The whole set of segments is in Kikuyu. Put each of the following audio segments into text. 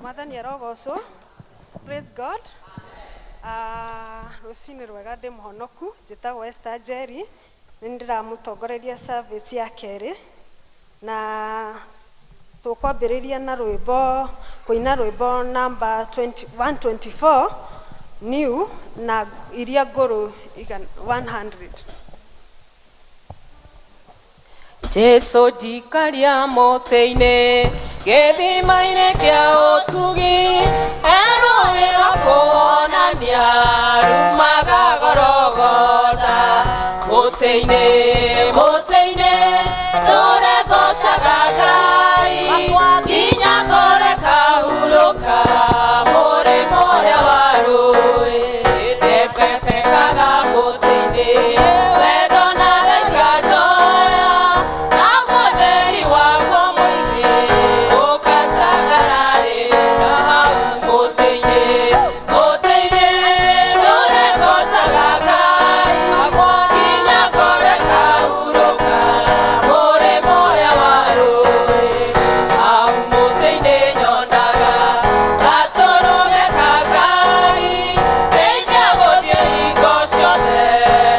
Mwathani arogocwo. Praise God. Rũcinĩ rwega ndĩ mũhonoku, njĩtagwo Esther Njeri, nĩ ndĩramũtongoreria service ya kerĩ, na tũkwambĩrĩria na rwĩmbo, kũina rwĩmbo namba 20, 124 new na iria ngũrũ 100. Jesu njikaria mũtĩ-inĩ gĩthima-inĩ kĩa ũtugi erũĩ rwa kũhonania rumaga Gorogotha mũtĩ-inĩ mũtĩ-inĩ ndũre ngocaga Ngai nginya ngore kahurũka mũrĩmo ũrĩa wa rũĩ ndebebekaga mũtĩ-inĩ wendo na thaika njoya na mũtheri wakwa mũingĩ ũkatangararĩra hau mũtĩ-inĩ mũtĩ-inĩ ndũre ngocaga Ngai nginya ngore kahurũka mũrĩmo ũrĩa wa rũĩ hau mũtĩ-inĩ nyonaga gatũrũme ka Ngai ndeithia gũthiĩ hingo ciothe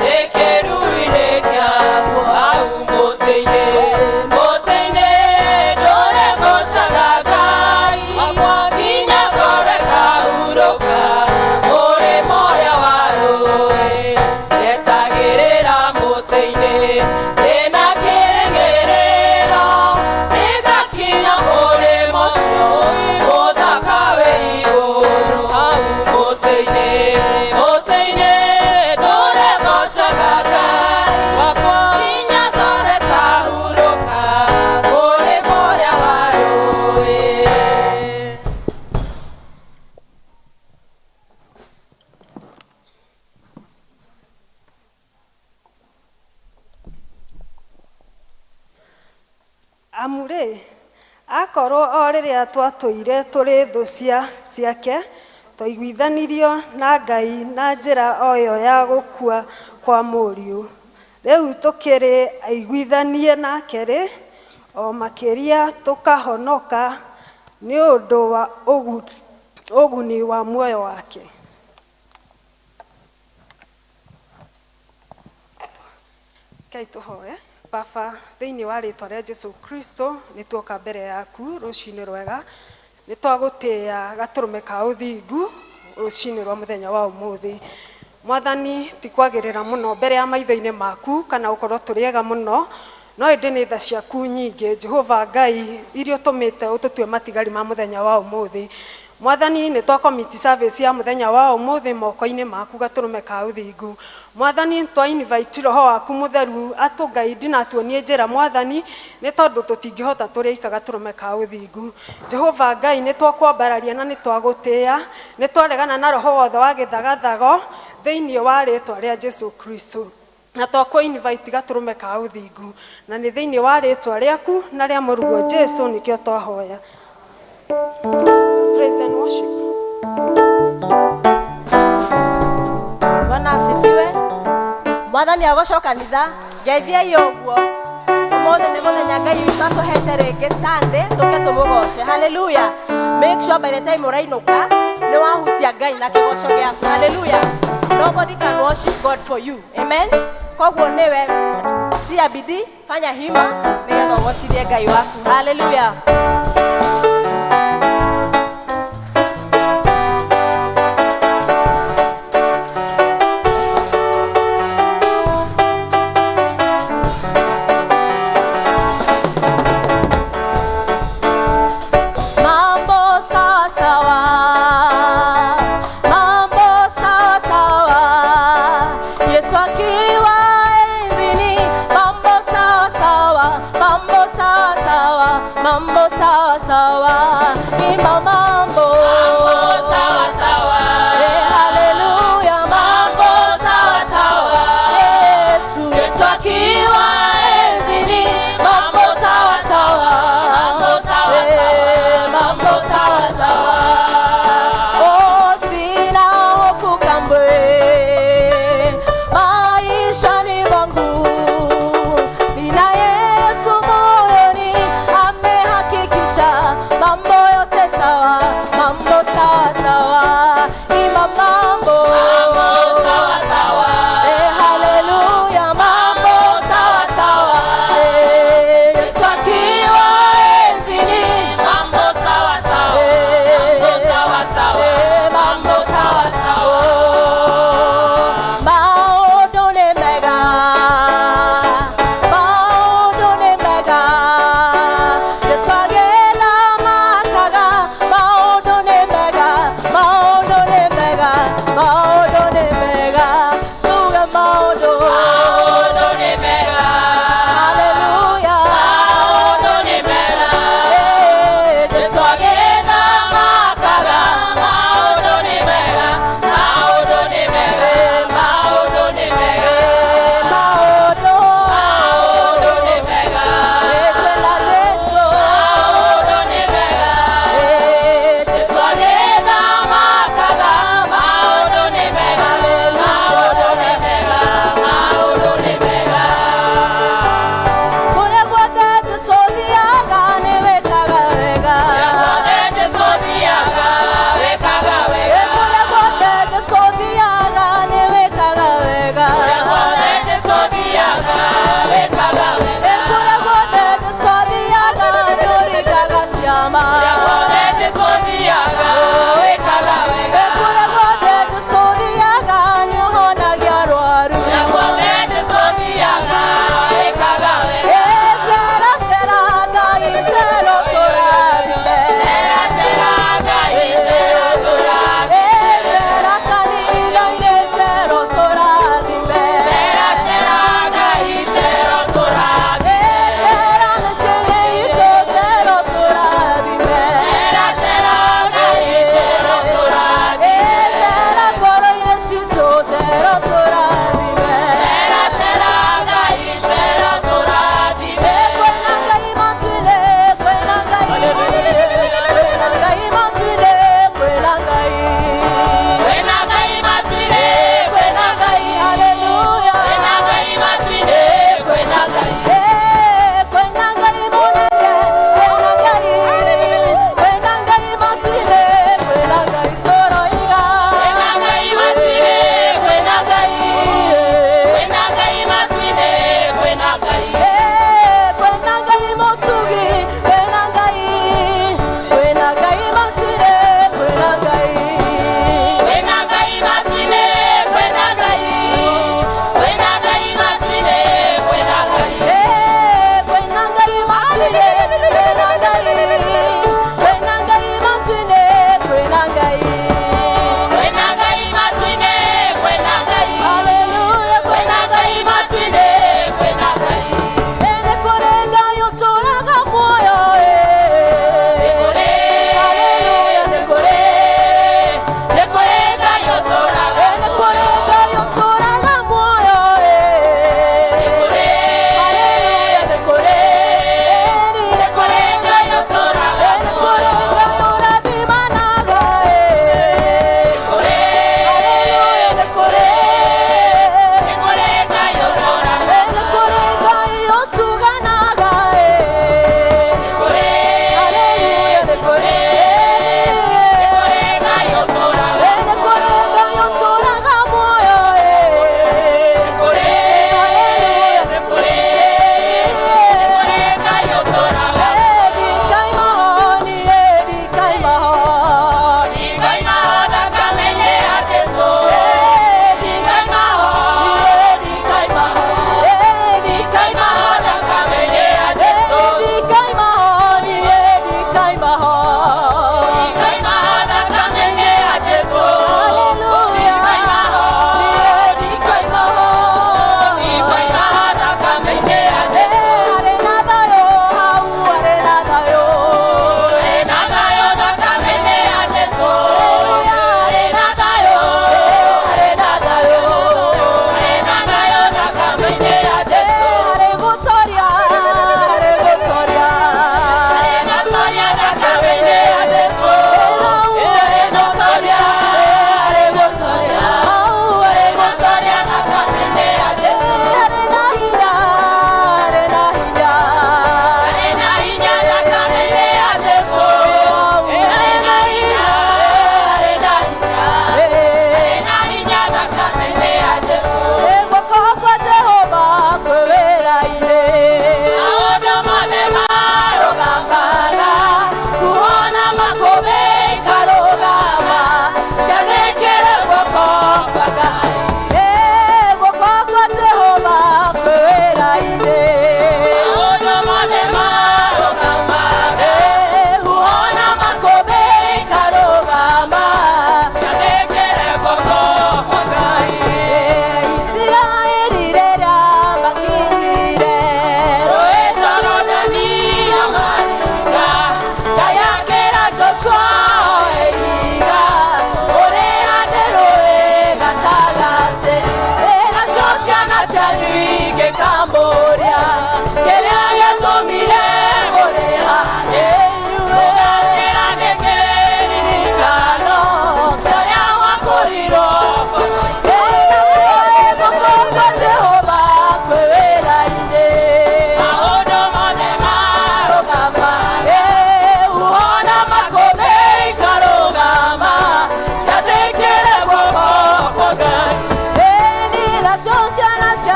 ndĩ kĩruru-inĩ kĩaku hau mũtĩ-inĩ mũtĩ-inĩ ndũre ngocaga Ngai nginya ngore kahurũka mũrĩmo ũrĩa wa rũĩ ndetagĩrĩra mũtĩ-inĩ ndĩna kĩrĩgĩrĩro nĩngakinya mũrĩmo ũcio mũthaka wĩ igũrũ hau mũtĩ-inĩ mũtĩ-inĩ ndũre ngocaga Ngai nginya ngore kahurũka mũrĩmo ũrĩa wa rũĩ. Amu rĩ, akorwo o rĩrĩa twatũire tũrĩ thũ ciake, twaiguithanirio na Ngai na njĩra o ĩyo ya gũkua kwa Mũriũ, rĩu tũkĩrĩ aiguithanie nake-rĩ, o makĩria tũkahonoka nĩ ũndũ wa ũguni wa muoyo wake. Ngai tũhoe. Baba, thĩinĩ wa rĩtwa rĩa Jesu Kristo, nĩ tuoka mbere yaku rũcinĩ rwega, nĩ twagũtĩĩa gatũrũme ka ũthingu rũcinĩ rwa mũthenya wa ũmũthĩ. Mwathani, ti kwagĩrĩra mũno mbere ya maitho-inĩ maku kana gũkorwo tũrĩ ega mũno, no ĩndĩ nĩ tha ciaku nyingĩ Jehova Ngai iria ũtũmĩte ũtũtue matigari ma mũthenya wa ũmũthĩ. Mwathani, nĩ twa commit service ya mũthenya wa ũmũthĩ moko-inĩ maku gatũrũme ka ũthingu. Mwathani, twa invite roho waku mũtheru atũguide na atuonie njĩra Mwathani, nĩ tondũ tũtingĩhota tũrĩ aika gatũrũme ka ũthingu. Jehova Ngai, nĩ twakwambararia na nĩ twagũtĩĩa, nĩ twaregana na roho wothe wa gĩthagathago thĩinĩ wa rĩtwa rĩa Jesu Kristo. Na twakũ invite gatũrũme ka ũthingu, na nĩ thĩinĩ wa rĩtwa rĩaku na rĩa mũrũguo Jesu nĩkĩo twahoya. Praise and worship. Bwana asifiwe. Mwathani agocwo kanitha. Ngeithiai ũguo. Ũmũthĩ nĩ mũthenya Ngai witũ atũhete rĩngĩ Sunday tũke tũmũgoce. Hallelujah. Make sure by the time ũrainũka nĩ wahutia Ngai na kĩgoco gĩaku. Hallelujah. Nobody can worship God for you. Amen. Koguo nĩwe tia bidii, fanya hima nĩgetha ũgocithie Ngai waku. Hallelujah. Mambo sawa sawa, mambo sawa sawa, Yesu akiwa enzini, mambo sawa sawa, mambo sawa sawa, mambo sawa sawa, imba mambo. Mambo sawa sawa. Eh, haleluya, Mambo sawa sawa. Yesu, Yesu akiwa enzini, mambo sawa sawa. Mambo sawa sawa. Eh, Mambo sawa sawa. Oh, sina hofu kamwe maishani mwangu, nina Yesu moyoni, amehakikisha mambo yote sawa.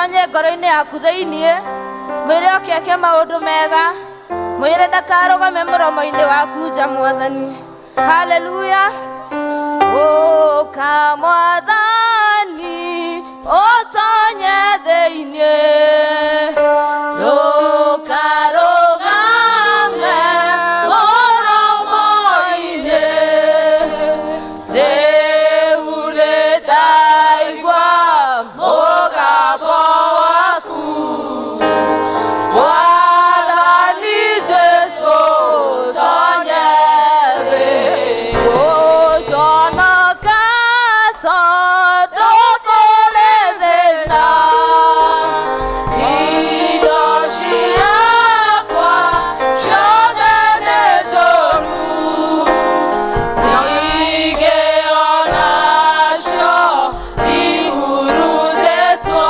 Atonye ngoro-inĩ yaku thĩiniĩ. Mwĩre oke eke maũndũ mega. Mwĩre ndakarũgame mũromo-inĩ waku nja Mwathani. Haleluya. Ũka Mwathani ũtonye thĩiniĩ. Ndũkarũgame mũromo-inĩ. Rĩu nĩndaigua mũgambo waku. Mwathani Jesũ tonye thĩinĩ. Gũconoka tondũ kũrĩ thĩna. Indo ciakwa ciothe nĩ njũru. Ningĩ onacio ihurutĩtwo.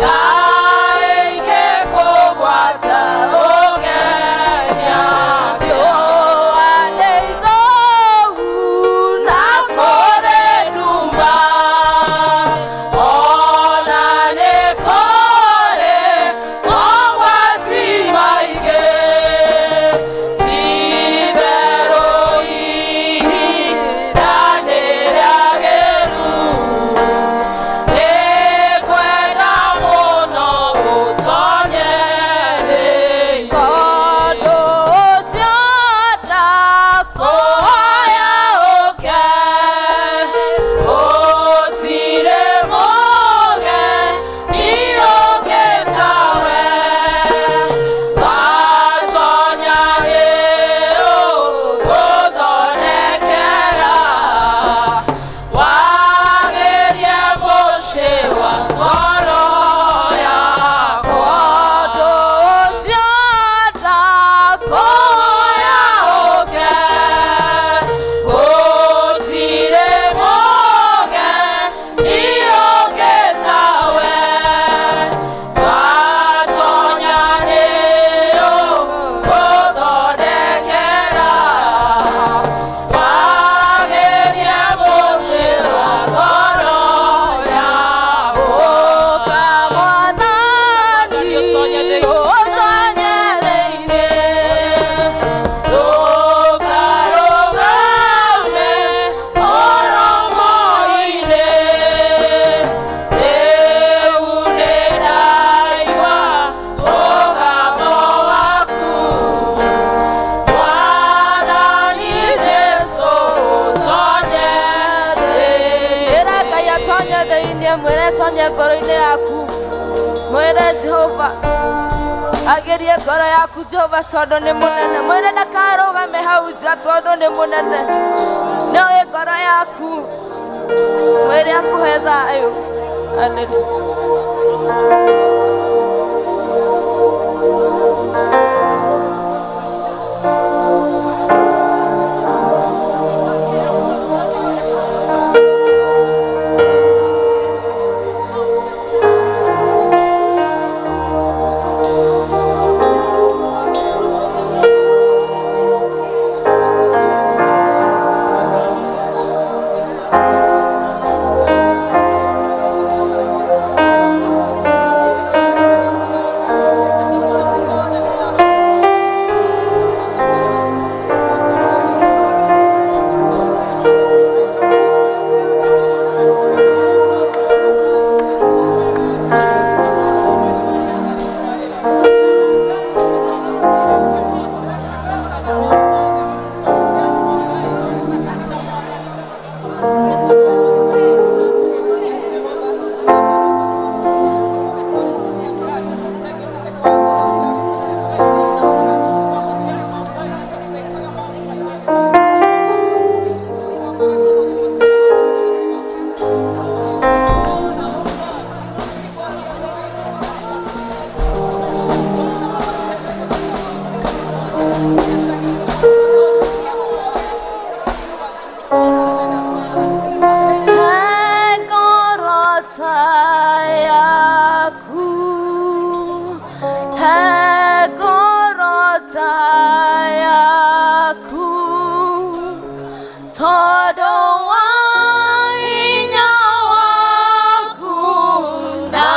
Kaĩ ingĩkũgwata ũgeni Riũa nĩ ithũu na kũrĩ nduma. Ona nĩ kũrĩ mogwati maingĩ. Ti-itherũ ihinda nĩ rĩagĩru. Nĩngwenda mũno gũtonye thĩinĩ. Tondũ ũcio ndakũhoya ũke. Gũtirĩ mũgeni ũngĩ tawe. Watonya rĩu gũthondekera. Wagĩrie mũciĩ wa ngoro yakwa. Tondũ ũcio ndakũhoya ũke. Gũtirĩ mũgeni ũngĩ tawe. Watonya rĩu gũthondekera. Wagĩrie mũciĩ wa ngoro yakwa. Ũka Mwathani ũtonye thĩinĩ. Ndũkarũgame mũromo-inĩ. Rĩu nĩndaigua mũgambo waku. Mwathani Jesũ ũtonye thĩinĩ. Ĩra Ngai atonye thĩinĩ, mwĩre atonye ngoro-inĩ yaku. Mwĩre Jehova agerie ngoro yaku Jehova tondũ nĩ mũnene. Mwĩre ndakarũgame hau nja tondũ nĩ mũnene. Nĩoĩ ngoro yaku. Mwĩre akũhe thayũ. Hallelujah. Tondũ wa hinya waku na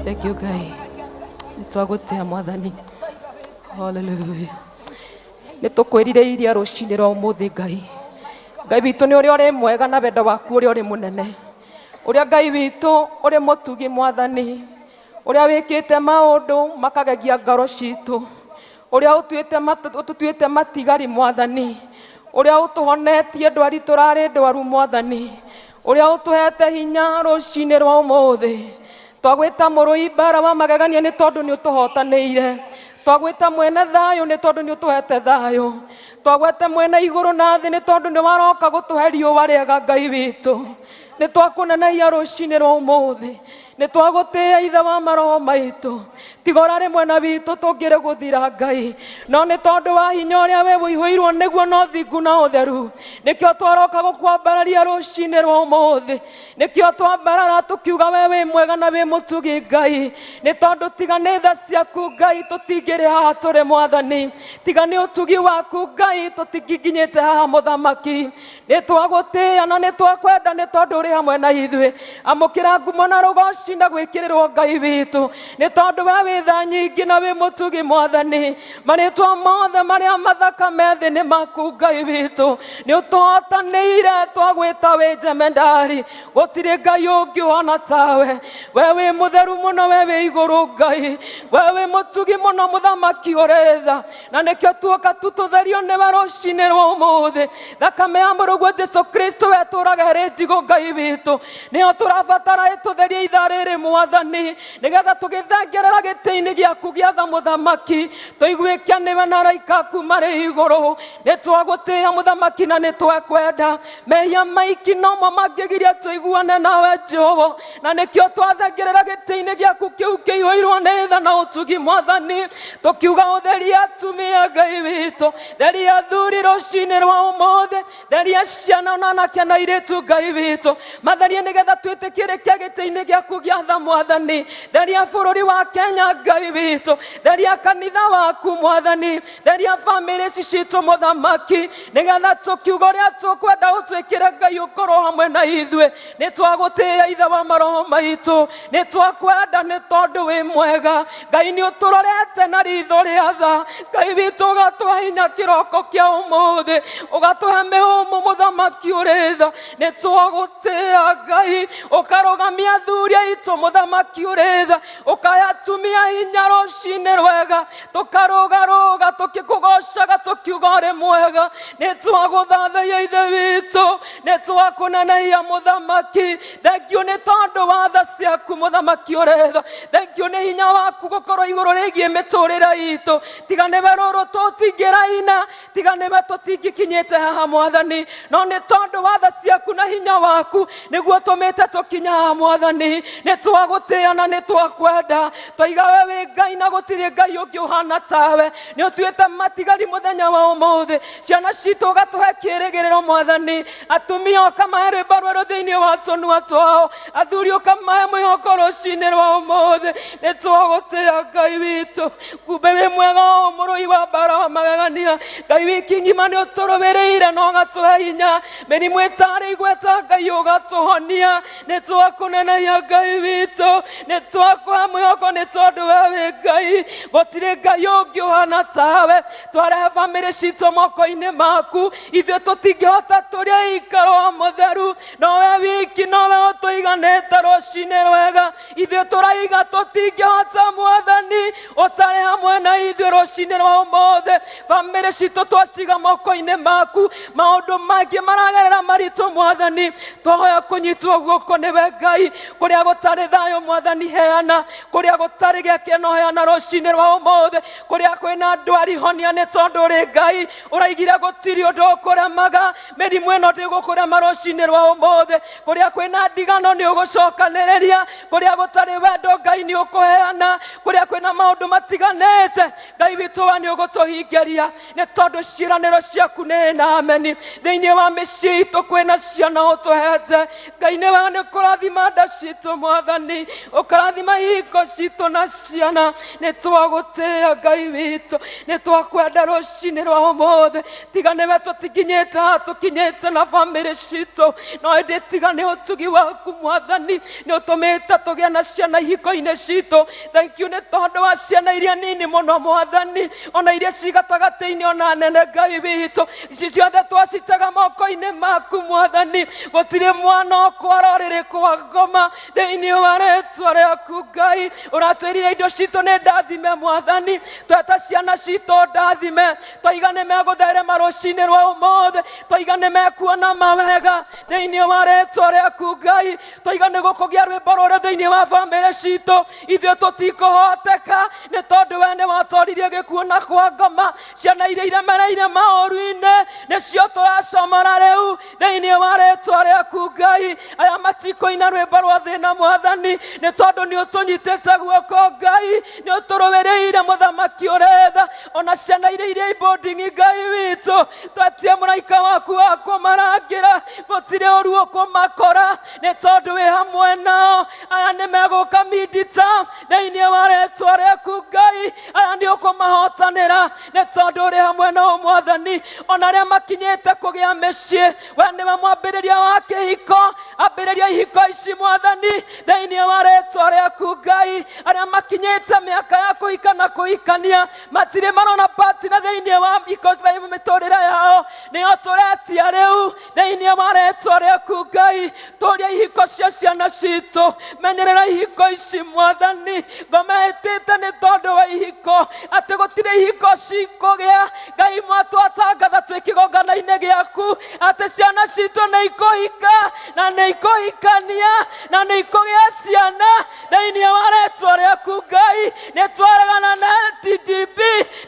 Thank you Ngai, nĩ twagũtĩa Mwathani. Hallelujah. Nĩ tũkwĩrirĩirie rũcinĩ rwa ũmũthĩ Ngai. Ngai witũ nĩ ũrĩa ũrĩ mwega na wendo waku ũrĩa ũrĩ mũnene, ũrĩa Ngai witũ ũrĩ mũtugi Mwathani, ũrĩa wĩkĩte maũndũ makagegia ngoro citũ, ũrĩa ũtũtuĩte matigari Mwathani, ũrĩa ũtũhonetie ndwari tũrarĩ ndwaru Mwathani, ũrĩa ũtũhete hinya rũcinĩ rwa ũmũthĩ. Twagwĩta mũrũi mbara wa magegania nĩ tondũ nĩ ũtũhotanĩire. Twagwĩta mwene thayũ nĩ tondũ nĩ ũtũhete thayũ. Twagwete mwene igũrũ na thĩ nĩ tondũ nĩ waroka gũtũhe riũa rĩega Ngai witũ. Nĩ twakũnenehia rũcinĩ rwa ũmũthĩ. Nĩ twagũtĩĩa ithe wa maroho maitũ. Tiga ũrarĩ mwena witũ tũngĩrĩ gũthira Ngai, no nĩ tondũ wa hinya ũrĩa we ũihũirwo nĩguo na ũthingu na ũtheru, nĩkĩo twaroka gũkwambararia rũcinĩ rwa ũmũthĩ. Nĩkĩo twambarara tũkiuga we wĩ mwega na wĩ mũtugi Ngai, nĩ tondũ tiga nĩ tha ciaku Ngai tũtingĩrĩ haha tũrĩ Mwathani, tiga nĩ ũtugi waku Ngai tũtingĩkinyĩte haha Mũthamaki. Nĩ twagũtĩĩa na nĩ twakwenda nĩ tondũ ũrĩ hamwe na ithuĩ. Amũkĩra ngumo na rũgoci na gwĩkĩrĩrwo Ngai witũ, nĩ tondũ we wĩ tha nyingĩ na wĩ mũtugi Mwathani. Marĩtwa mothe marĩa mathaka me thĩ nĩ maku Ngai witũ. Nĩ ũtũhotanĩire twagwĩta wĩ jemendari, gũtirĩ Ngai ũngĩ ũhana tawe. We wĩ mũtheru mũno, we wĩ igũrũ Ngai, we wĩ mũtugi mũno Mũthamaki ũrĩ tha, na nĩkĩo tuoka tu tũtherio nĩwe rũcinĩ rwa ũmũthĩ. Thakame ya mũrũguo Jesu Kristo wetũraga ĩrĩ njigũ Ngai witũ, nĩyo tũrabatara ĩtũtherie ithaa rĩrĩ Mwathani, nĩgetha tũgĩthengerera gĩtĩ-inĩ gĩaku gĩa tha Mũthamaki, tũiguĩke nĩwe na araika aku marĩ igũrũ. Nĩ twagũtĩĩa Mũthamaki na nĩ twakwenda. Mehia maiki nomo mangĩgiria tũiguane nawe Jehova, na nĩkĩo twathengerera gĩtĩ-inĩ gĩaku kĩu kĩihũirwo nĩ tha na ũtugi Mwathani, tũkiuga ũtherie atumia Ngai witũ, theria athuri rũcinĩ rwa ũmũthĩ, theria ciana na anake na airĩtu Ngai witũ, matherie nĩgetha twĩtĩkĩrĩke gĩtĩ-inĩ gĩaku gĩa tha Mwathani. Theria bũrũri wa Kenya Ngai witũ, theria kanitha waku Mwathani, theria bamĩrĩ ici citũ Mũthamaki, nĩgetha tũkiuga ũrĩa tũkwenda ũtwĩkĩre Ngai ũkorwo hamwe na ithuĩ. Nĩ twagũtĩĩa ithe wa maroho maitũ, nĩ twakwenda nĩ tondũ wĩ mwega Ngai, nĩ ũtũrorete na ritho rĩa tha Ngai witũ, ũgatũhe hinya kĩroko kĩa ũmũthĩ, ũgatũhe mĩhũmũ Mũthamaki ũrĩ tha. Nĩ twagũtĩĩa Ngai, ũkarũgamia athuri aitũ Mũthamaki ũrĩ tha, ũkahe atumia hinya rũcinĩ rwega, tũkarũgarũga tũkĩkũgocaga tũkiuga ũrĩ mwega. Nĩ twagũthathaia ithe witũ, nĩ twakũnenehia Mũthamaki. Thank you nĩ tondũ wa tha ciaku Mũthamaki ũrĩ tha. Thank you nĩ hinya waku gũkorwo igũrũ rĩgiĩ mĩtũrĩre itũ. Tiga nĩwe rũrũ tũtingĩraina, tiga nĩwe tũtingĩkinyĩte haha Mwathani, no nĩ tondũ wa tha ciaku na hinya waku nĩguo tũmĩte tũkinya haha Mwathani. Nĩ twagũtĩĩa na nĩ twakwenda, twaiga we wĩ Ngai na gũtirĩ Ngai ũngĩ ũhana tawe. Nĩ ũtuĩte matigari mũthenya wa ũmũthĩ, ciana citũ ũgatũhe kĩĩrĩgĩrĩro Mwathani, atumia ũkamahe rwĩmbo rwerũ thĩinĩ wa tũnua twao, athuri ũkamahe mwĩhoko rũcinĩ rwa ũmũthĩ. Nĩ twagũtĩĩa Ngai witũ, kumbe wĩ mwega o mũrũi wa mbara wa magegania. Ngai wiki ng'ima nĩ ũtũrũĩrĩire na ũgatũhe hinya, mĩrimũ ĩtarĩ igweta Ngai ũgatũhonia. Nĩ twakũnenehia Ngai witũ, nĩ twakũhe mwĩhoko nĩ tondũ we wĩ Ngai, gũtirĩ Ngai ũngĩ ũhana tawe. Twarehe bamĩrĩ citũ moko-inĩ maku, ithuĩ tũtingĩhota tũrĩ aikaro mũtheru, nowe wiki nowe ũtũiganĩte rũcinĩ rwega. Ithuĩ tũraiga tũtingĩhota Mwathani, ũtarĩ hamwe na ithuĩ rũcinĩ rwa ũmũthĩ. Bamĩrĩ citũ twaciga moko-inĩ maku, maũndũ mangĩ maragerera maritũ Mwathani, twahoya kũnyitwo guoko nĩwe Ngai. Kũrĩa gũtarĩ thayũ Mwathani heana, kũrĩa gũtarĩ gĩkeno heana rũcinĩ rwa ũmũthĩ, kũrĩa kwĩna ndwari honia nĩ tondũ ũrĩ Ngai. Ũraigire gũtirĩ ũndũ ũkũremaga, mĩrimũ ĩno ndĩgũkũrema rũcinĩ rwa ũmũthĩ. Kũrĩa kwĩna ndigano nĩ ũgũcokanĩrĩria, kũrĩa gũtarĩ wendo Ngai nĩ ũkũheana, kũrĩa kwĩna maũndũ matiganĩte Ngai Ngai witũ wa nĩ ũgũtũhingĩria nĩ tondũ ciĩranĩro ciaku nĩ na ameni. Thĩinĩ wa mĩciĩ itũ kwĩna ciana ũtũhete. Ngai nĩ wega nĩ kũrathima nda citũ Mwathani, ũkarathima ihingo citũ na ciana. Nĩ twagũtĩĩa Ngai witũ, nĩ twakwenda rũcinĩ rwa ũmũthĩ. Tiga nĩwe tũtikinyĩte haha tũkinyĩte na bamĩrĩ citũ, no ĩndĩ tiga nĩ ũtugi waku Mwathani, nĩ ũtũmĩte tũgĩe na ciana ihingo-inĩ citũ. Thank you nĩ tondũ wa ciana iria nini mũno Mwathani, ona iria ci gatagatĩ-inĩ ona nene Ngai witũ, ici ciothe twacitega moko-inĩ maku Mwathani. Gũtirĩ mwana ũkwara ũrĩrĩ kwa ngoma thĩinĩ wa rĩtwa rĩaku Ngai. Ũratwĩrire indo citũ nĩ ndathime Mwathani, tweta ciana citũ ndathime, twaiga nĩ megũtherema rũcinĩ rwa ũmũthĩ, twaiga nĩ mekuona mawega thĩinĩ wa rĩtwa rĩaku Ngai, twaiga nĩ gũkũgĩa rwĩmbo rũrũ thĩinĩ wa bamĩrĩ citũ, ithuĩ tũtikũhoteka nĩ tondũ we nĩ watoririe gĩkuũ na kwa ngoma. Ciana iria iremereire maũru-inĩ nĩcio tũracomora rĩu thĩinĩ wa rĩtwa rĩaku Ngai. Aya matikũina rwĩmbo rwa thĩna Mwathani, nĩ tondũ nĩ ũtũnyitĩte guoko Ngai, nĩ ũtũrũĩrĩire mũthamaki ũretha. Ona ciana iria irĩ boarding Ngai witũ, twetie mũraika waku wa kũmarangĩra, gũtirĩ ũru ũkũmakora nĩ tondũ wĩ hamwe nao. Aya nĩ megũka midterm thĩinĩ wa rĩtwa rĩaku Ngai, aya nĩ ũkũmahotanĩra nĩ tondũ ũrĩ hamwe nao Mwathani. Ona arĩa makinyĩte kũgĩa mĩciĩ, we nĩwe mwambĩrĩria wa kĩhiko, ambĩrĩria ihiko ici Mwathani thĩinĩ wa rĩtwa rĩaku Ngai. Arĩa makinyĩte mĩaka ya kũhika na kũhikania matirĩ marona partner thĩinĩ wa ihiko mĩtũrĩre yao, nĩo tũretia rĩu thĩinĩ wa rĩtwa rĩaku Ngai. Tũria ihiko cia ciana citũ, menyerera ihiko ici Mwathani. Ngoma ĩtĩte nĩ tondũ wa ihiko, atĩ gũtirĩ ihiko cikũgĩa. Ngai mwatwatangatha twĩ kĩgongona-inĩ gĩaku atĩ ciana citũ nĩ ikũhika na nĩ ikũhikania na nĩ ikũgĩa ciana thĩinĩ wa rĩtwa rĩaku Ngai. Nĩ twaregana na TDB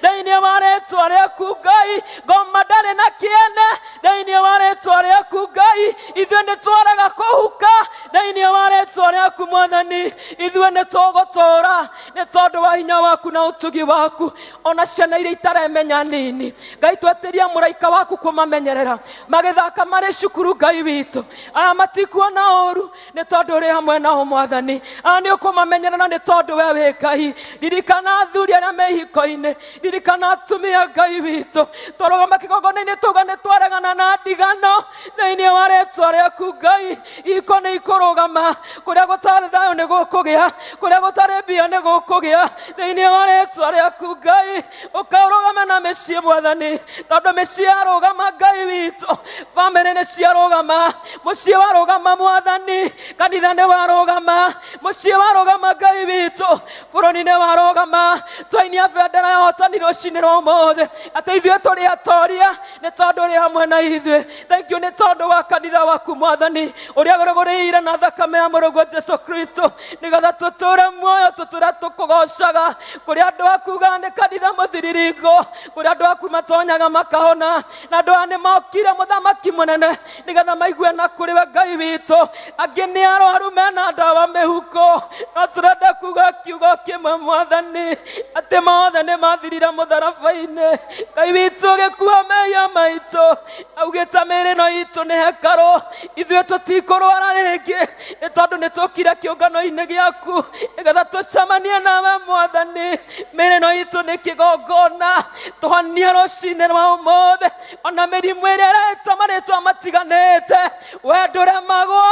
thĩinĩ wa rĩtwa rĩaku Ngai. Ngoma ndarĩ na kĩene thĩinĩ wa rĩtwa rĩaku Ngai. Ithuĩ nĩ twarega kũhuka thĩinĩ wa rĩtwa rĩaku Mwathani. Ithuĩ nĩ tũgũtũra nĩ tondũ wa hinya waku na ũtugi waku. Ona ciana iria itaremenya nini Ngai, twetĩria mũraika waku kũmamenyerera magĩthaka marĩ cukuru Ngai witũ. Aya matikuona ũru nĩ tondũ ũrĩ hamwe nao Mwathani. Aya nĩ ũkũmamenyerera nĩ tondũ we wĩ Ngai. Ririkana athuri arĩa me ihiko-inĩ, ririkana atumia Ngai witũ. Twarũgama kĩgongona-inĩ tuga nĩ twaregana na ndigano thĩinĩ wa rĩtwa rĩaku Ngai. Ihiko nĩ ikũrũgama, kũrĩa gũtarĩ thayũ nĩ gũkũgĩa, kũrĩa gũtarĩ mbia nĩ gũkũgĩa thĩinĩ wa rĩtwa rĩaku Ngai. Ũkarũgama na mĩciĩ Mwathani, tondũ mĩciĩ yarũgama Ngai witũ, bamĩrĩ nĩ ciarũgama, mũciĩ warũgama Mwathani, kanitha nĩ warũgama, mũciĩ warũgama Ngai witũ, bũrũri nĩ warũgama. Twainia bendera ya ũhotani rũcinĩ rwa ũmũthĩ atĩ ithuĩ tũrĩ atoria nĩ tondũ ũrĩ hamwe na ithuĩ. Thank you nĩ tondũ wa kanitha waku Mwathani, ũrĩa ũrũgũrĩire na thakame ya mũrũguo Jesu Kristo, nĩgetha tũtũre muoyo tũtũre tũkũgocaga. Kũrĩ andũ akuga nĩ kanitha mũthiriringo, kũrĩ andũ aku matonyaga makahona, na andũ aya nĩ mokire mũthamaki mũnene nĩgetha maigue na kũrĩ we Ngai witũ. Angĩ nĩ arwaru mena ndawa mĩhuko, no tũrenda kuga kiugo kĩmwe Mwathani, atĩ mothe nĩ mathirire mũtharaba-inĩ. Ngai witũ ũgĩkua mehia maitũ, augĩte mĩĩrĩ ĩno itũ nĩ hekarũ, ithuĩ tũtikũrwara rĩngĩ nĩ tondũ nĩ tũkire kĩũngano-inĩ gĩaku nĩgetha tũcemanie nawe Mwathani. Mĩĩrĩ ĩno itũ nĩ kĩgongona, tũhonie rũcinĩ rwa ũmũthĩ, ona mĩrimũ ĩrĩa ĩreta marĩtwa matiganĩte, we ndũremagwo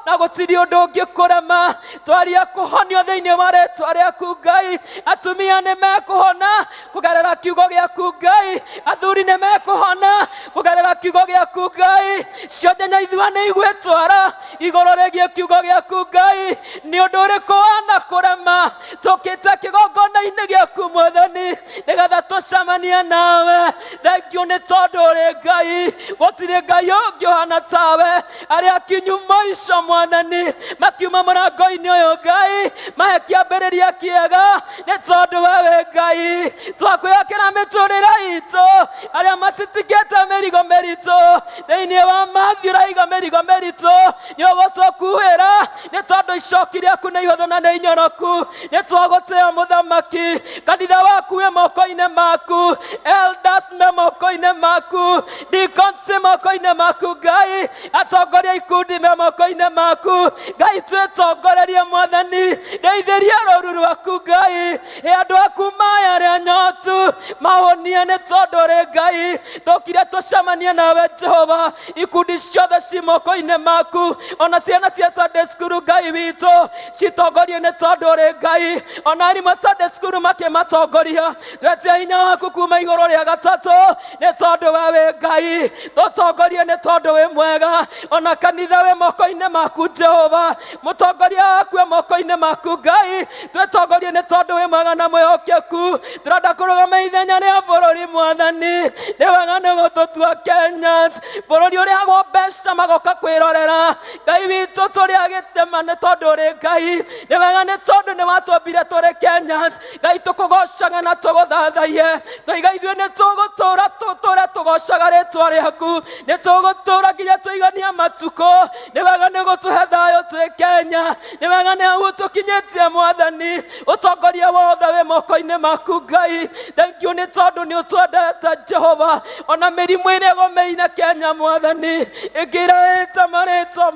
na gũtirĩ ũndũ ũngĩkũrema. Twaria kũhonio thĩinĩ wa rĩtwa rĩaku Ngai. Atumia nĩ mekũhona kũgerera kiugo gĩaku Ngai, athuri nĩ mekũhona kũgerera kiugo gĩaku Ngai. Cionje nyaithua nĩ igwĩtwara igũrũ rĩgiĩ kiugo gĩaku Ngai. Nĩ ũndũ ũrĩkũ wanakũrema? Tũkĩte kĩgongona-inĩ gĩaku Mwathani nĩgetha tũcemanie nawe. Thank you. Thengiũ nĩ tondũ ũrĩ Ngai, gũtirĩ Ngai ũngĩ ũhana tawe. Arĩa akinyu mũico Mwathani makiuma mũrango-inĩ ũyũ Ngai, mahe kĩambĩrĩria kĩega nĩ tondũ we wĩ Ngai. Twakwĩhokera mĩtũrĩre itũ, arĩa matitikĩte mĩrigo mĩritũ thĩinĩ wa Matthew ũraiga mĩrigo mĩritũ nĩ ũgũtũkuĩra, nĩ tondũ icoki rĩaku nĩ ihũthũ na nĩ inyoroku. Nĩ twagũtĩĩa mũthamaki, kanitha waku wĩ moko-inĩ maku, elders me moko-inĩ maku, deacons moko-inĩ maku Ngai, atongoria ikundi me moko-inĩ maku Ngai, twĩtongorerie Mwathani, ndeithĩrie rũru rwaku Ngai, ĩ andũ aku maĩ arĩa nyotu mahonie nĩ tondũ ũrĩ Ngai. Tũkire tũcemanie nawe Jehova, ikundi ciothe ci moko-inĩ maku, ona ciana cia Sunday school Ngai witũ citongorie nĩ tondũ ũrĩ Ngai, ona arimũ a Sunday school makĩmatongoria, twetia hinya waku kuma igũrũ rĩa gatatũ nĩ tondũ we wĩ Ngai, tũtongorie nĩ tondũ wĩ mwega, ona kanitha wĩ moko-inĩ maku Jehova, mũtongoria waku wĩ moko-inĩ maku Ngai, twĩtongorie nĩ tondũ wĩ mwega na mwĩhokeku. Tũrenda kũrũgama ithenya rĩa bũrũri Mwathani, nĩ wega nĩ gũtũtua Kenyans, bũrũri ũrĩhagwo mbeca magoka kwĩrorera. Ngai witũ tũrĩ agĩtema nĩ tondũ ũrĩ Ngai, nĩ wega nĩ tondũ nĩ watũmbire tũrĩ Kenyans. Ngai tũkũgocaga na tũgũthathaiye, tũiga ithuĩ nĩ tũgũtũra tũtũre tũgocaga rĩtwa rĩaku, nĩ tũgũtũra nginya tũiganie matukũ. Nĩ wega nĩ gũtũhe thayũ twĩ Kenya, nĩ wega nĩ hau ũtũkinyĩtie Mwathani, ũtongoria wothe wĩ moko-inĩ maku Ngai. Thank you nĩ tondũ nĩ ũtwendete Jehova, ona mĩrimũ ĩrĩa ĩgomeire Kenya Mwathani, ĩngĩ ĩraĩte marĩtwa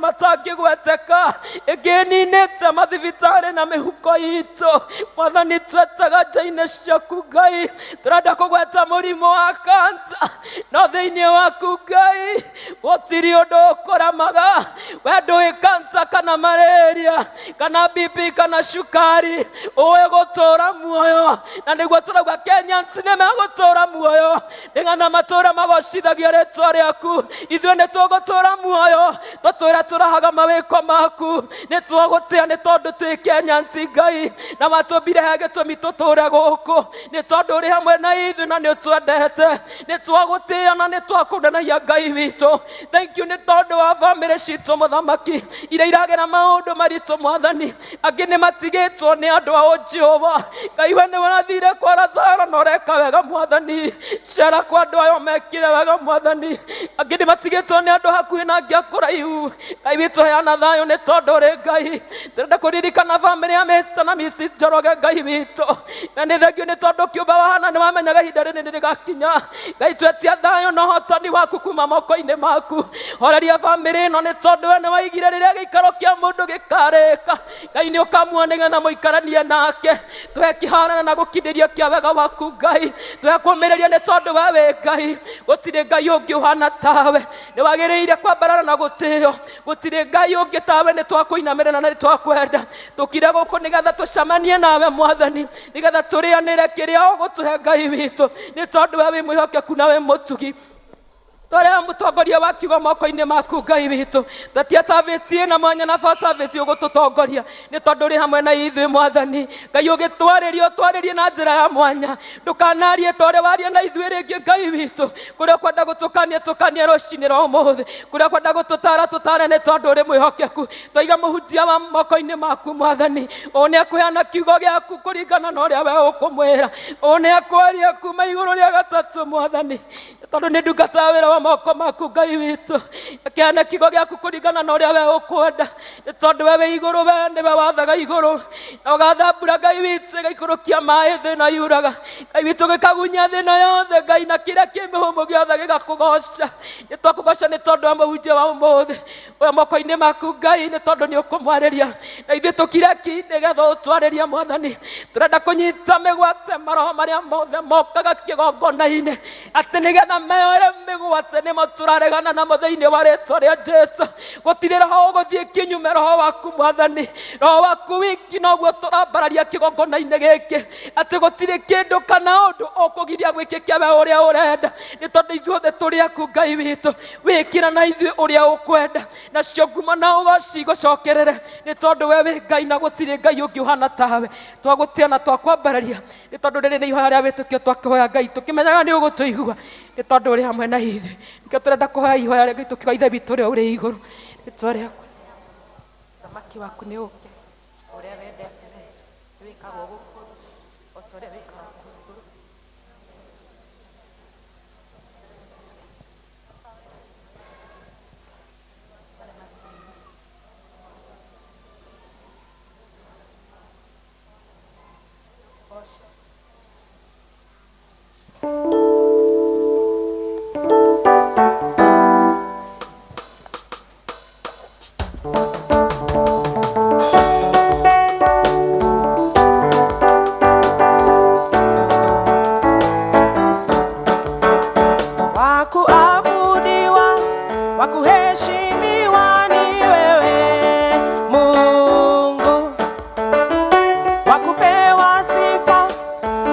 matangĩgweteka, ĩngĩ ĩninĩte mathibitarĩ na mĩhuko itũ Mwathani, twetaga nja-inĩ ciaku Ngai, tũrenda kũgweta mũrimũ wa kansa, no thĩinĩ waku Ngai gũtirĩ ũndũ ũkũremaga. We ndũĩ kansa kana malaria kana BP kana cukari, ũĩ gũtũra muoyo, na nĩguo tũrauga Kenyans nĩ megũtũra muoyo, nĩgetha matũra magocithagia rĩtwa rĩaku. Ithuĩ nĩ tũgũtũra muoyo, tũtũre tũrahaga mawĩko maku, nĩ twagũtĩa nĩ tondũ twĩ Kenyans Ngai, na watũmbire he gĩtũmi tũtũre gũkũ, nĩ tondũ ũrĩ hamwe na ithuĩ na nĩ ũtwendete. Nĩ twagũtĩa na nĩ twakũnenagia Ngai witũ. Thank you nĩ tondũ wa bamĩrĩ citũ mũthamaki, iria iragera maũndũ maritũ Mwathani, angĩ nĩ matigĩtwo nĩ andũ ao Jehova. Ngai we nĩ ũrathire kwa Lazaro na ũreka wega Mwathani, cera kwa andũ ayo mekire wega Mwathani, angĩ nĩ matigĩtwo nĩ andũ hakuhĩ na angĩ a kũraihu. Ngai witũ heana thayũ nĩ tondũ ũrĩ Ngai. Tũrenda kũririkana bamĩrĩ ya Mr na Mrs Njoroge Ngai witũ, na nĩ thengiũ nĩ tondũ kĩũmba wahana nĩ wamenyaga ihinda rĩrĩ nĩ rĩgakinya. Ngai twetia thayũ na ũhotani waku kuma moko-inĩ maku, horeria bamĩrĩ ĩno nĩ tondũ we nĩ waigire rĩrĩa gĩikaro kĩa mũndũ gĩkarĩka. Ngai nĩ ũkamua nĩgetha mũikaranie nake. Tũhe kĩharana na gũkindĩria kĩa wega waku Ngai, tũhe kũmĩrĩria nĩ tondũ we wĩ Ngai, gũtirĩ Ngai ũngĩ ũhana tawe, nĩ wagĩrĩire kwambarara na gũtĩo, gũtirĩ Ngai ũngĩ tawe. Nĩ twakũinamĩrĩra na nĩ twakwenda, tũkire gũkũ nĩgetha tũcemanie nawe Mwathani, nĩgetha tũrĩanĩre kĩrĩa ũgũtũhe Ngai witũ, nĩ tondũ we wĩ mwĩhokeku na wĩ mũtugi. Twarĩa mũtongoria wa kiugo moko-inĩ maku Ngai witũ, twetia service ĩna mwanya na ba service ũgũtũtongoria, nĩ tondũ ũrĩ hamwe na ithuĩ Mwathani. Ngai ũgĩtwarĩria ũtwarĩrie na njĩra ya mwanya, ndũkanarie ta ũrĩa waria na ithuĩ rĩngĩ Ngai witũ. Kũrĩa ũkwenda gũtũkania tũkanie rũcinĩ rwa ũmũthĩ, kũrĩa ũkwenda gũtũtara tũtare, nĩ tondũ ũrĩ mwĩhokeku. Twaiga mũhunjia wa moko-inĩ maku Mwathani, ũũ nĩ akũheana kiugo gĩaku kũringana na ũrĩa we ũkũmwĩra, ũũ nĩ akwaria kuma igũrũ rĩa gatatũ Mwathani, tondũ nĩ ndungata ya wĩra wa moko maku Ngai witũ. Akĩheana kiugo gĩaku kũringana na ũrĩa we ũkwenda, nĩ tondũ we wĩ igũrũ, we nĩwe wathaga igũrũ na ũgatha mbura Ngai witũ, ĩgaikũrũkia maĩ thĩ na yuraga Ngai witũ, gĩkagunyia thĩ ĩno yothe Ngai, na kĩrĩa kĩ mĩhũmũ gĩothe gĩgakũgoca. Nĩ twakũgoca nĩ tondũ wa mũhunjia wa ũmũthĩ we moko-inĩ maku Ngai, nĩ tondũ nĩ ũkũmwarĩria na ithuĩ tũkire ki nĩgetha ũtwarĩrie Mwathani. Tũrenda kũnyita mĩgwate maroho marĩa mothe mokaga kĩgongona-inĩ, atĩ nĩgetha meyoere mĩgwate, nĩmo tũraregana namo thĩinĩ wa rĩtwa rĩa Jesu. Gũtirĩ roho ũgũthiĩ kĩnyume roho waku Mwathani, roho waku wiki noguo tũrambararia kĩgongona-inĩ gĩkĩ, atĩ gũtirĩ kĩndũ kana ũndũ ũkũgiria gwĩkĩke we ũrĩa ũrenda, nĩ tondũ ithuothe tũrĩ aku Ngai witũ. Wĩkĩra na ithuĩ ũrĩa ũkwenda, nacio ngumo na ũgoci igũcokerere, nĩ tondũ we wĩ Ngai na gũtirĩ Ngai ũngĩ ũhana tawe. Twagũtĩa na twakwambararia, nĩ tondũ rĩrĩ nĩ ihoya rĩa wĩtĩkio twakĩhoya Ngai, tũkĩmenyaga nĩ ũgũtũigua, nĩ tondũ Tondũ ũrĩ hamwe na ithuĩ. Nĩkĩo tũrenda kũhoya ihoya rĩa Ngai tũkiuga Ithe witũ ũrĩa ũrĩ igũrũ. Rĩtwa rĩaku thamaki waku nĩ ũke ũrĩa wendete we wĩkagwo gũkũ o ta ũrĩa wĩkagwo kũu igũrũ. Wakuabudiwa, wakuheshimiwa ni wewe Mungu, wakupewa sifa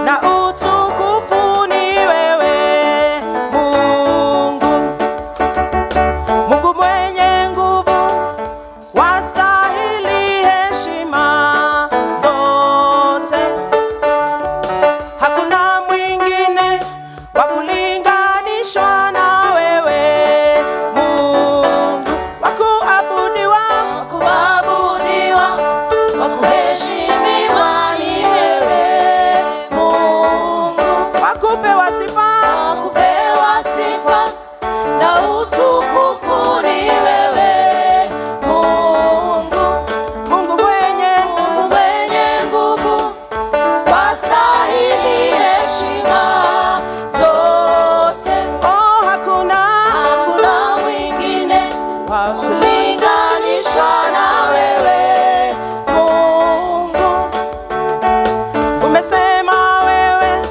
na utukufu ni wewe Mungu. Mungu mwenye nguvu, wastahili heshima zote. Hakuna mwingine wa kulinganishwa na wewe Mungu, wa kuabudiwa, Wa kuabudiwa, wa kuheshimiwa ni wewe Mungu, wa kupewa sifa, wa kupewa sifa na utukufu ni wewe Mungu. Mungu mwenye Mungu mwenye nguvu, wastahili heshima zote. Oh, hakuna Hakuna mwingine wa kulinganishwa na wewe Mungu. Umesema wewe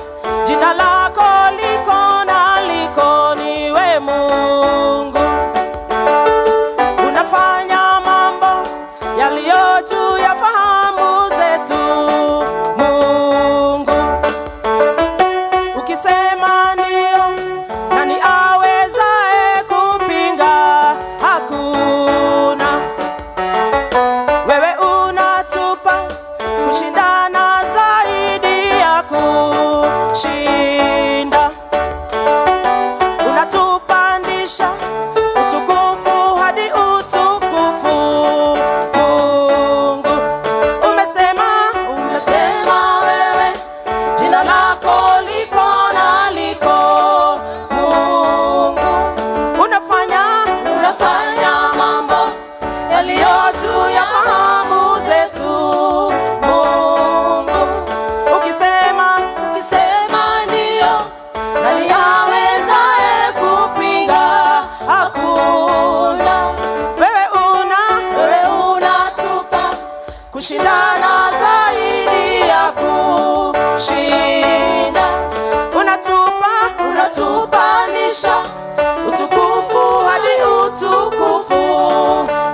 jina lako liko na liko ni we Mungu, unafanya mambo yaliyo juu ya fahamu zetu Mungu. Ukisema ndio, nani awezaye kupinga? Hakuna. Wewe unatupa kushindana zaidi ya kushinda, unatupandisha utukufu hadi utukufu. Mungu, umesema Umesema wewe jina lako liko na liko Mungu, unafanya unafanya mambo yaliyo juu ya fahamu zetu Mungu. Ukisema Ukisema ndio, nani awezaye kupinga? Hakuna. Wewe una Wewe unatupa kushindana zaidi ya kushinda, unatupa unatupandisha utukufu hadi utukufu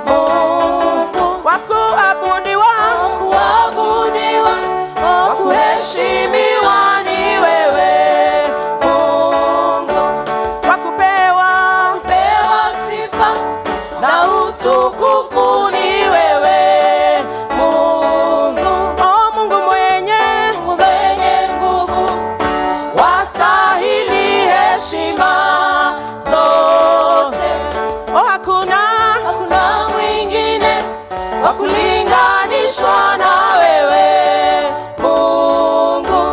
Mungu. Wa kuabudiwa, Wa kuabudiwa, wa kuheshimiwa ni wewe Mungu, wa kupewa pewa sifa na utukufu ni wewe Mungu. Oh, Mungu mwenye Mungu mwenye nguvu, wastahili heshima zote. Oh, hakuna Hakuna mwingine wa kulinganishwa na wewe Mungu.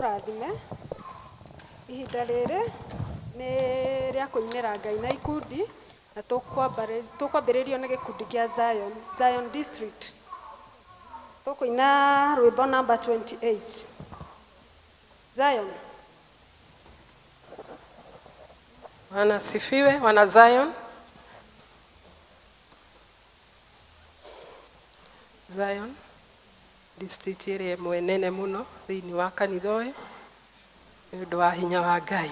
Akũrathime. Ihinda rĩrĩ nĩ rĩa kũinĩra Ngai na ikundi, na tũkwambĩrĩrio nĩ gĩkundi kĩa Zion, Zion District. Tũkũina rwĩmbo namba 28. Zion. Bwana asifiwe, wana Zion. Zion district ĩrĩa ĩmwe nene mũno thĩinĩ wa kanitha ũyũ nĩ ũndũ wa hinya wa Ngai.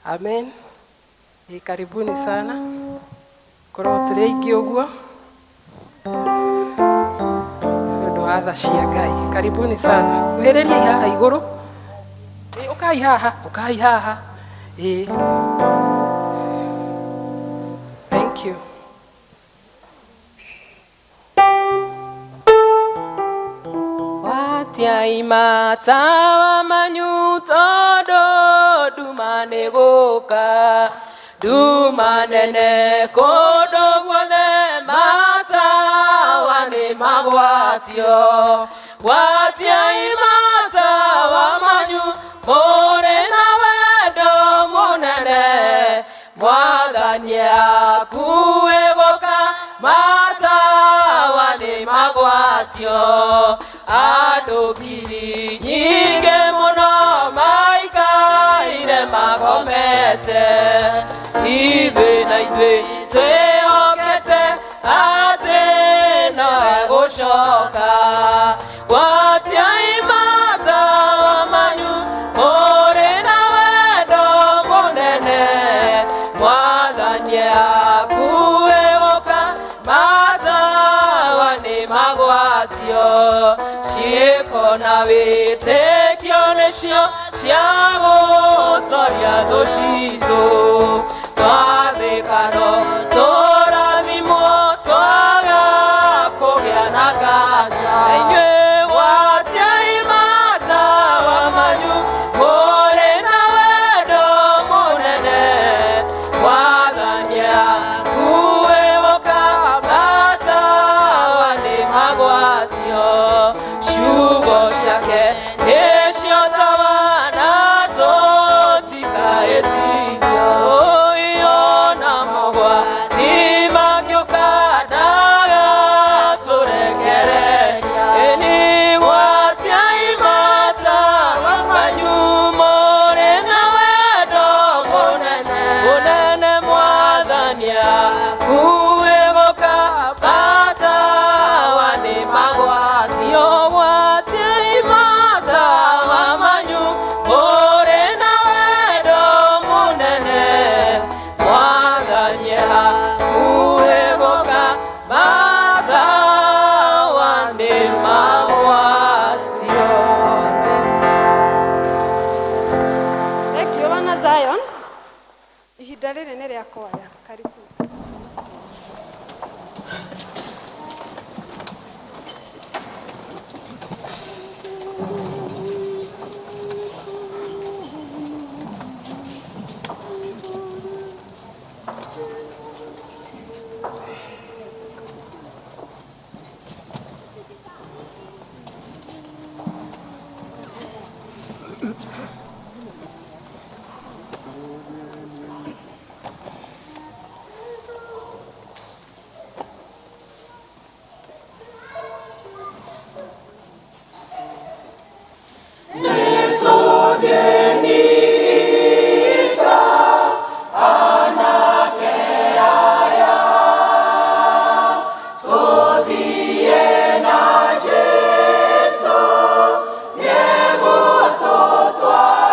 Amen. Ĩ, karibuni sana, korwo tũrĩ aingĩ ũguo nĩ ũndũ wa tha cia Ngai. Karibuni sana, kuhĩrĩriai haha igũrũ. Ĩ, ũkai haha, ũkai haha. Ĩ. Thank you. Watiai matawa manyu tondũ nduma nĩ gũka, nduma nene kũndũ guothe matawa nĩ magwatio. Gwatiai matawa manyu mũrĩ na wendo mũnene, Mwathani akuĩ gũka, matawa nĩ magwatio. Andũ ngiri nyingĩ mũno maikaire makomete, ithuĩ na ithuĩ twĩhokete atĩ no egũcoka. Gwatiai matawa manyu mũrĩ na wendo mũnene, Mwathani akuĩ gũka, matawa nĩ magwatio. Ciĩko na wĩtĩkio nĩcio cia gũtoria thũ citũ, twathĩka no tũrathimwo twaga kũgĩa na nganja. Inyuĩ gwatiai matawa manyu mũrĩ na wendo mũnene, Mwathani akuĩ gũka, matawa nĩ magwatio. Ciugo ciake nĩcio tawa na tũtikaĩtithio. Ona mogwati mangĩũka ndagatũrekereria. Ĩni gwatiai matawa manyu mũrĩ na wendo mũnene, mũnene Mwathani akuĩ gũka, matawa nĩ magwatio. Gwatiai matawa manyu mũrĩ na wendo mũnene, Mwathani akuĩ gũka, matawa nĩ magwatio. Amen. Thank you, wana Zion. Ihinda rĩrĩ nĩ rĩa kwaya. Karibu. Tũthiĩ na Jesũ, nĩegũtũtwara.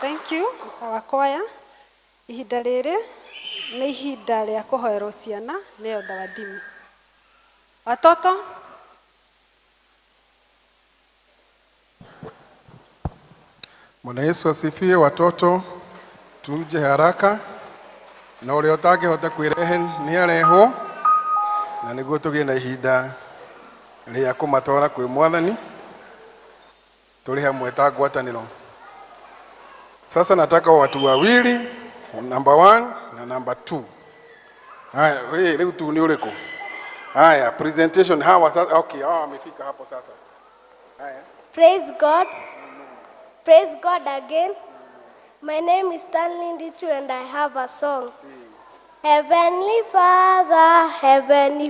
Thank you our choir. Ihinda rĩrĩ nĩ ihinda rĩa kũhoerwo ciana nĩ Elder Wadimi. Watoto. Bwana Yesu asifiwe. Watoto, tuje haraka na ũrĩa ũtangĩhota kwĩrehe nĩ arehwo, na nĩguo tũgĩe na ihinda rĩa kũmatwara kwĩ Mwathani tũrĩ hamwe ta ngwatanĩro. Sasa nataka watu wawili, number one na number two. Haya, we rĩu tu nĩ ũrĩkũ? Haya, presentation hawa sasa. Okay, hawa wamefika hapo sasa. Haya. Praise God. Praise God again. My name is Stanley Ndichu and I have a song. Heavenly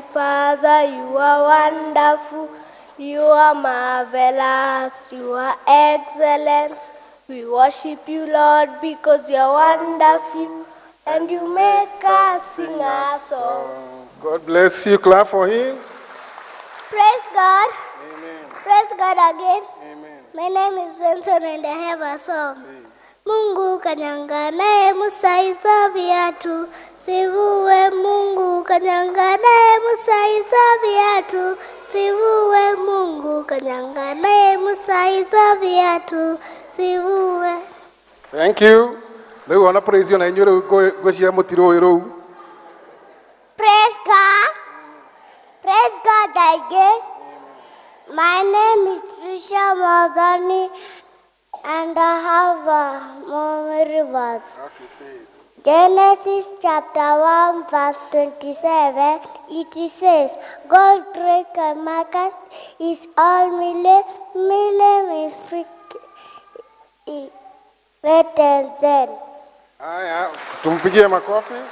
Father, you are wonderful. You are marvelous. You are excellent. We worship you, Lord, because you are wonderful. And you make us sing a song. God bless you. Clap for him. Praise God. Amen. Praise God again. Amen. My name is Benson and I have a song. Mungu kanyanga naye Musa hizo viatu, sivue. Mungu kanyanga naye Musa hizo viatu, sivue. Mungu kanyanga naye Musa hizo viatu, sivue. Thank you. Rĩu ona praise ona inyuĩ rĩu ngwĩciria mũtirũĩ rũu. Praise God. Praise God again. My name is Trisha Madhani and I have a memory verse. Okay, say it. Genesis chapter 1 verse 27, it says, God break markers is all mile, mile freak, written then. Haya, tumpigie makofi.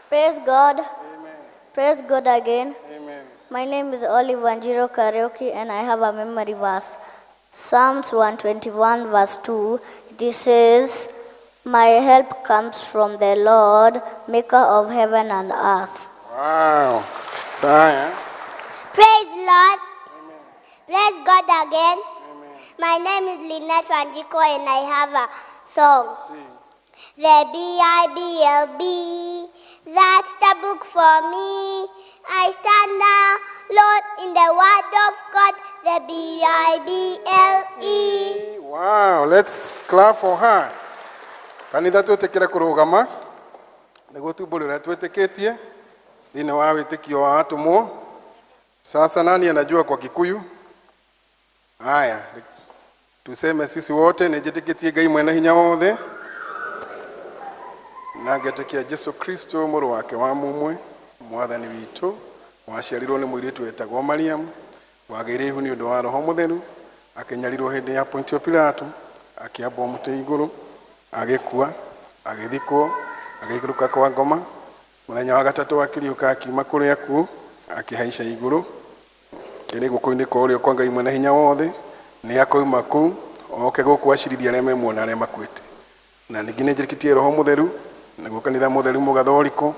Praise God. Amen. Praise God again. Amen. My name is Olive Wanjiro Karaoke and I have a memory verse. Psalms 121 verse 2, it says, My help comes from the Lord, maker of heaven and earth. Wow. Haya. Praise Lord. Praise God again. My name is Lynette Wanjiko and I have a song. The B-I-B-L-B, that's the book for me. I stand alone in the word of God, the B-I-B-L-E. Wow, let's clap for her. Kanitha twĩtĩkĩre kũrũgama nĩguo tumbũre ũrĩa twĩtĩkĩtie thĩinĩ wa wĩtĩkio wa atũmwo. Sasa nani anajua kwa Kikuyu? Haya, tuseme sisi wote nĩnjĩtĩkĩtie Ngai mwene hinya wothe na ngetĩkia Jesu Kristo mũrũ wake wa mũmwe mwathani witũ waciarirwo nĩ mũirĩtu wetagwo Mariamu, wagĩire ihu nĩ ũndũ wa Roho Mũtheru, akĩnyarirwo hĩndĩ ya Pontio Pilato, akĩambwo mũtĩ igũrũ, agĩkua, agĩthikwo, agĩikũrũka kwa ngoma, mũthenya wa gatatũ akĩriũka akiuma kũrĩ akuũ, akĩhaica igũrũ kĩrĩ guoko-inĩ kwa ũrĩo kwa Ngai mwene hinya wothe, nĩ akoima kũu oke gũkũ acirithie arĩa me muoyo na arĩa makuĩte. Na ningĩ nĩ njĩtĩkĩtie Roho Mũtheru, naguo kanitha mũtheru mũgathoriko,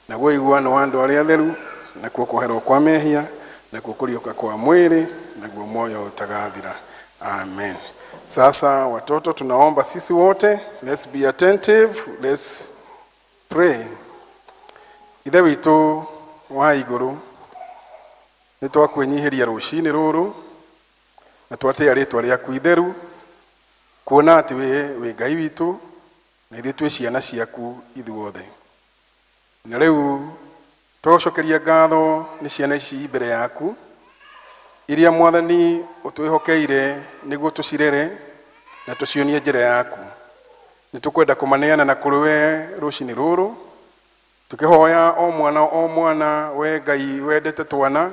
naguo ũiguano wa andũ arĩa atheru, nakuo kwoherwo kwa mehia, nakuo kũriũka kwa mwĩrĩ, naguo moyo utagathira. Amen. Sasa watoto, tunaomba sisi wote, let's be attentive, let's pray. Ithe witũ wa igũrũ, nĩ twakwĩnyihĩria rũcinĩ rũrũ na twatĩa rĩtwa rĩaku itheru, kuona atĩ wĩ Ngai witũ na ithuĩ twĩ ciana ciaku ithuothe. Na rĩu twagũcokeria ngatho nĩ ciana ici mbere yaku iria Mwathani ũtwĩhokeire nĩguo tũcirere na tũcionie njĩra yaku. Nĩ tũkwenda kũmaneana na kũrĩ we rũcinĩ rũrũ, tũkĩhoya o mwana o mwana, we Ngai wendete twana,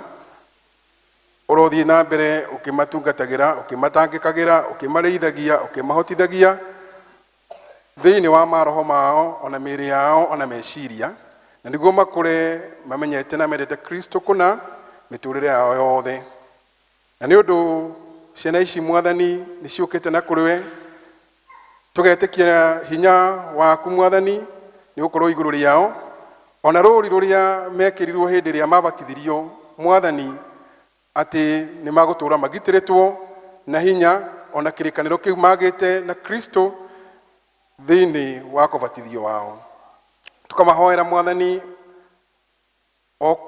ũrothiĩ na mbere ũkĩmatungatagĩra, ũkĩmatangĩkagĩra, ũkĩmarĩithagia, ũkĩmahotithagia thĩinĩ wa maroho mao ona mĩĩrĩ yao ona meciria, na nĩguo makũre mamenyete na mendete Kristo kũna mĩtũrĩre yao yothe. Na nĩ ũndũ ciana ici Mwathani nĩ ciũkĩte na kũrĩ we, tũgetĩkia hinya waku Mwathani nĩ gũkorwo igũrũ rĩao, ona rũri rũrĩa mekĩrirwo hĩndĩ ĩrĩa mabatithirio Mwathani, atĩ nĩ magũtũra magitĩrĩtwo na hinya. Ona kĩrĩkanĩro kĩu magĩte na Kristo thĩinĩ wa kũbatithio wao. Tukamahoera Mwathani o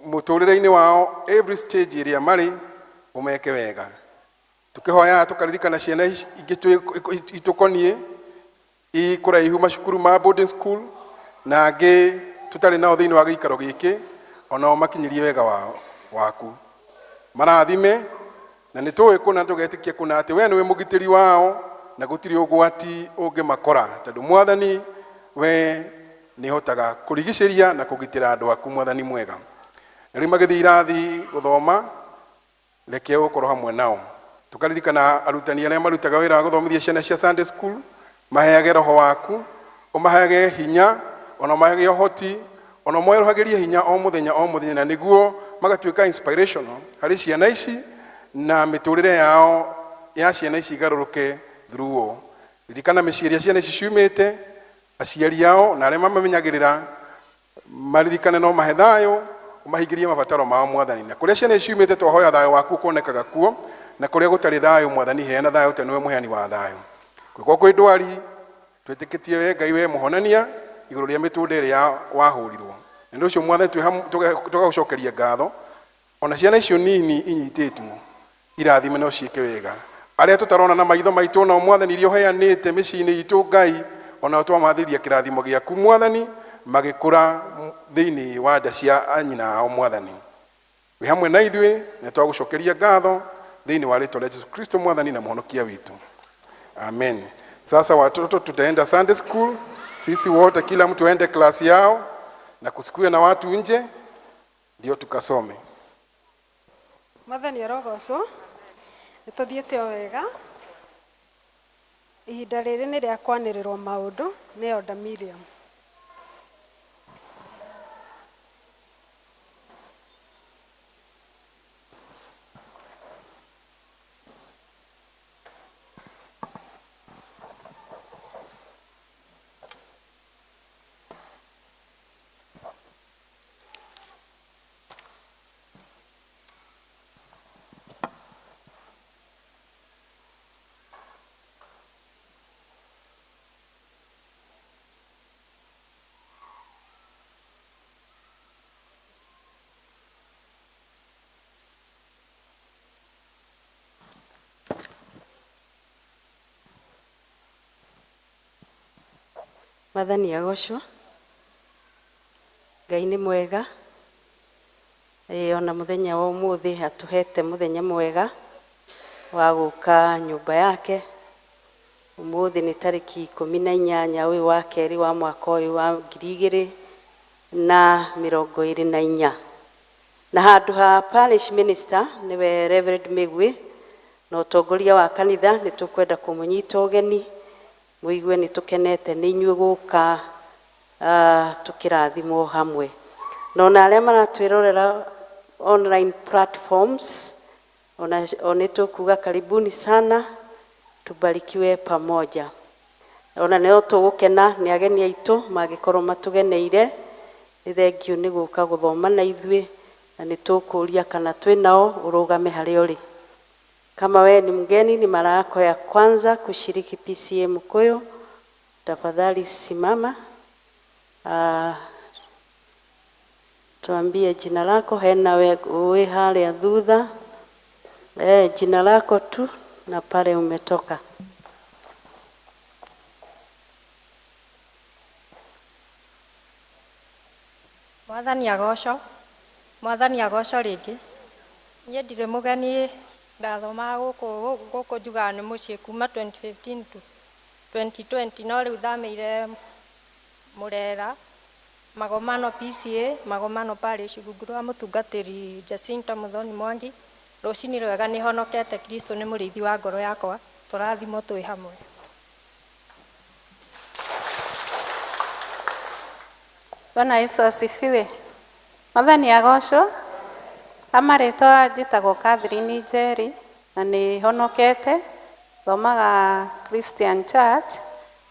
mũtũrĩre-inĩ wao, every stage ĩrĩa marĩ, ũmeke wega. Tukĩhoya tukaririkana ciana ici ingĩ itũkoniĩ i kũraihu, macukuru ma boarding school na angĩ tũtarĩ nao thĩinĩ wa gĩikaro gĩkĩ, onao makinyĩrie wega wao waku, marathime, na nĩ tũĩ kũna tũgetĩkia kũna atĩ we nĩwe mũgitĩri wao na gũtirĩ ũgwati ũngĩmakora, tondũ Mwathani we nĩ hotaga kũrigicĩria na kũgitĩra andũ aku. Mwathani mwega, na rĩu magĩthiĩ irathi gũthoma, reke ũkorwo hamwe nao. Tukaririkana arutani arĩa marutaga wĩra wa gũthomithia ciana cia Sunday school, maheage roho waku, ũmaheage hinya, ona ũmaheage ũhoti, ona ũmoherohagĩrie hinya o mũthenya o mũthenya, na nĩguo magatuĩka inspirational harĩ ciana ici na mĩtũrĩre yao ya ciana ici igarũrũke through o. Ririkana mĩciĩ ĩrĩa ciana ici ciumĩte, aciari ao na arĩa mamamenyagĩrĩra, maririkane no mahe thayũ, ũmahingĩrie mabataro mao, Mwathani. Na kũrĩa ciana ici ciumĩte, twahoya thayũ waku ũkonekaga kuo, na kũrĩa gũtarĩ thayũ, Mwathani, heana thayũ, tondũ nĩwe mũheani wa thayũ. Kwĩkwo kwĩ ndwari, twĩtĩkĩtie we Ngai we mũhonania igũrũ rĩa mĩtũnda ĩrĩa wahũrirwo. Na nĩ ũcio, Mwathani, tũgagũcokeria ngatho. Ona ciana icio nini inyitĩtwo irathime no ciĩke wega, arĩa tũtarona na maitho maitũ nao, Mwathani, iria ũheanĩte mĩciĩ-inĩ itũ, Ngai, onao twamathĩria kĩrathimo gĩaku, Mwathani, magĩkũra thĩinĩ wa nda cia anyina ao. Mwathani, wĩ hamwe na ithuĩ na twagũcokeria ngatho thĩinĩ wa rĩtwa rĩa Jesu Kristo, Mwathani na mũhonokia witũ, amen. Sasa watoto tutaenda Sunday school sisi wote, kila mtu aende class yao na kusikue na watu nje, ndio tukasome. Mwathani arogocwo. Nĩ tũthiĩte o wega. Ihinda rĩrĩ nĩ rĩa kwanĩrĩrwo maũndũ nĩ Elder Miriam. Mwathani agocwo. Ngai nĩ mwega. Ĩĩ, ona mũthenya wa ũmũthĩ atũhete mũthenya mwega wa gũka nyũmba yake. Ũmũthĩ nĩ tarĩki 18 ũyũ wa kerĩ wa mwaka ũyũ wa 2024. Na handũ ha parish minister nĩwe Reverend Mĩgwi na ũtongoria wa kanitha, nĩ tũkwenda kũmũnyita ũgeni, mũigue nĩ tũkenete nĩ inyuĩ gũka, tũkĩrathimwo hamwe. Na ona arĩa maratwĩrorera online platforms, ona o nĩ tũkuga karibuni sana, tubarikiwe pamoja. Ona nĩo tũgũkena nĩ ageni aitũ mangĩkorwo matũgeneire, nĩ thengiũ nĩ gũka gũthoma na ithuĩ, na nĩ tũkũria kana twĩ nao ũrũgame harĩa ũrĩ. Kama wewe ni mgeni, ni mara yako ya kwanza kushiriki PCEA Mukuyu, tafadhali simama. Tuambie jina lako, hena we wĩ harĩa thutha. Jina lako tu na pale umetoka. Mwathani agocwo. Mwathani agocwo rĩngĩ. Niĩ ndirĩ mũgeni, ndathomaga gũkũ njugaga nĩ mũciĩ kuma 2015 to 2020, no rĩu thamĩire Murera Magomano PCEA Magomano Parish, rungu rwa mũtungatĩri Jacinta Muthoni Mwangi. Rũcinĩ rwega. Nĩ honokete, Kristo nĩ mũrĩithi wa ngoro yakwa. Tũrathimwo twĩ hamwe. Bwana Yesu asifiwe. Mwathani agocwo. Amarĩtwa njĩtagwo Catherine Njeri na nĩ honokete, thomaga Christian Church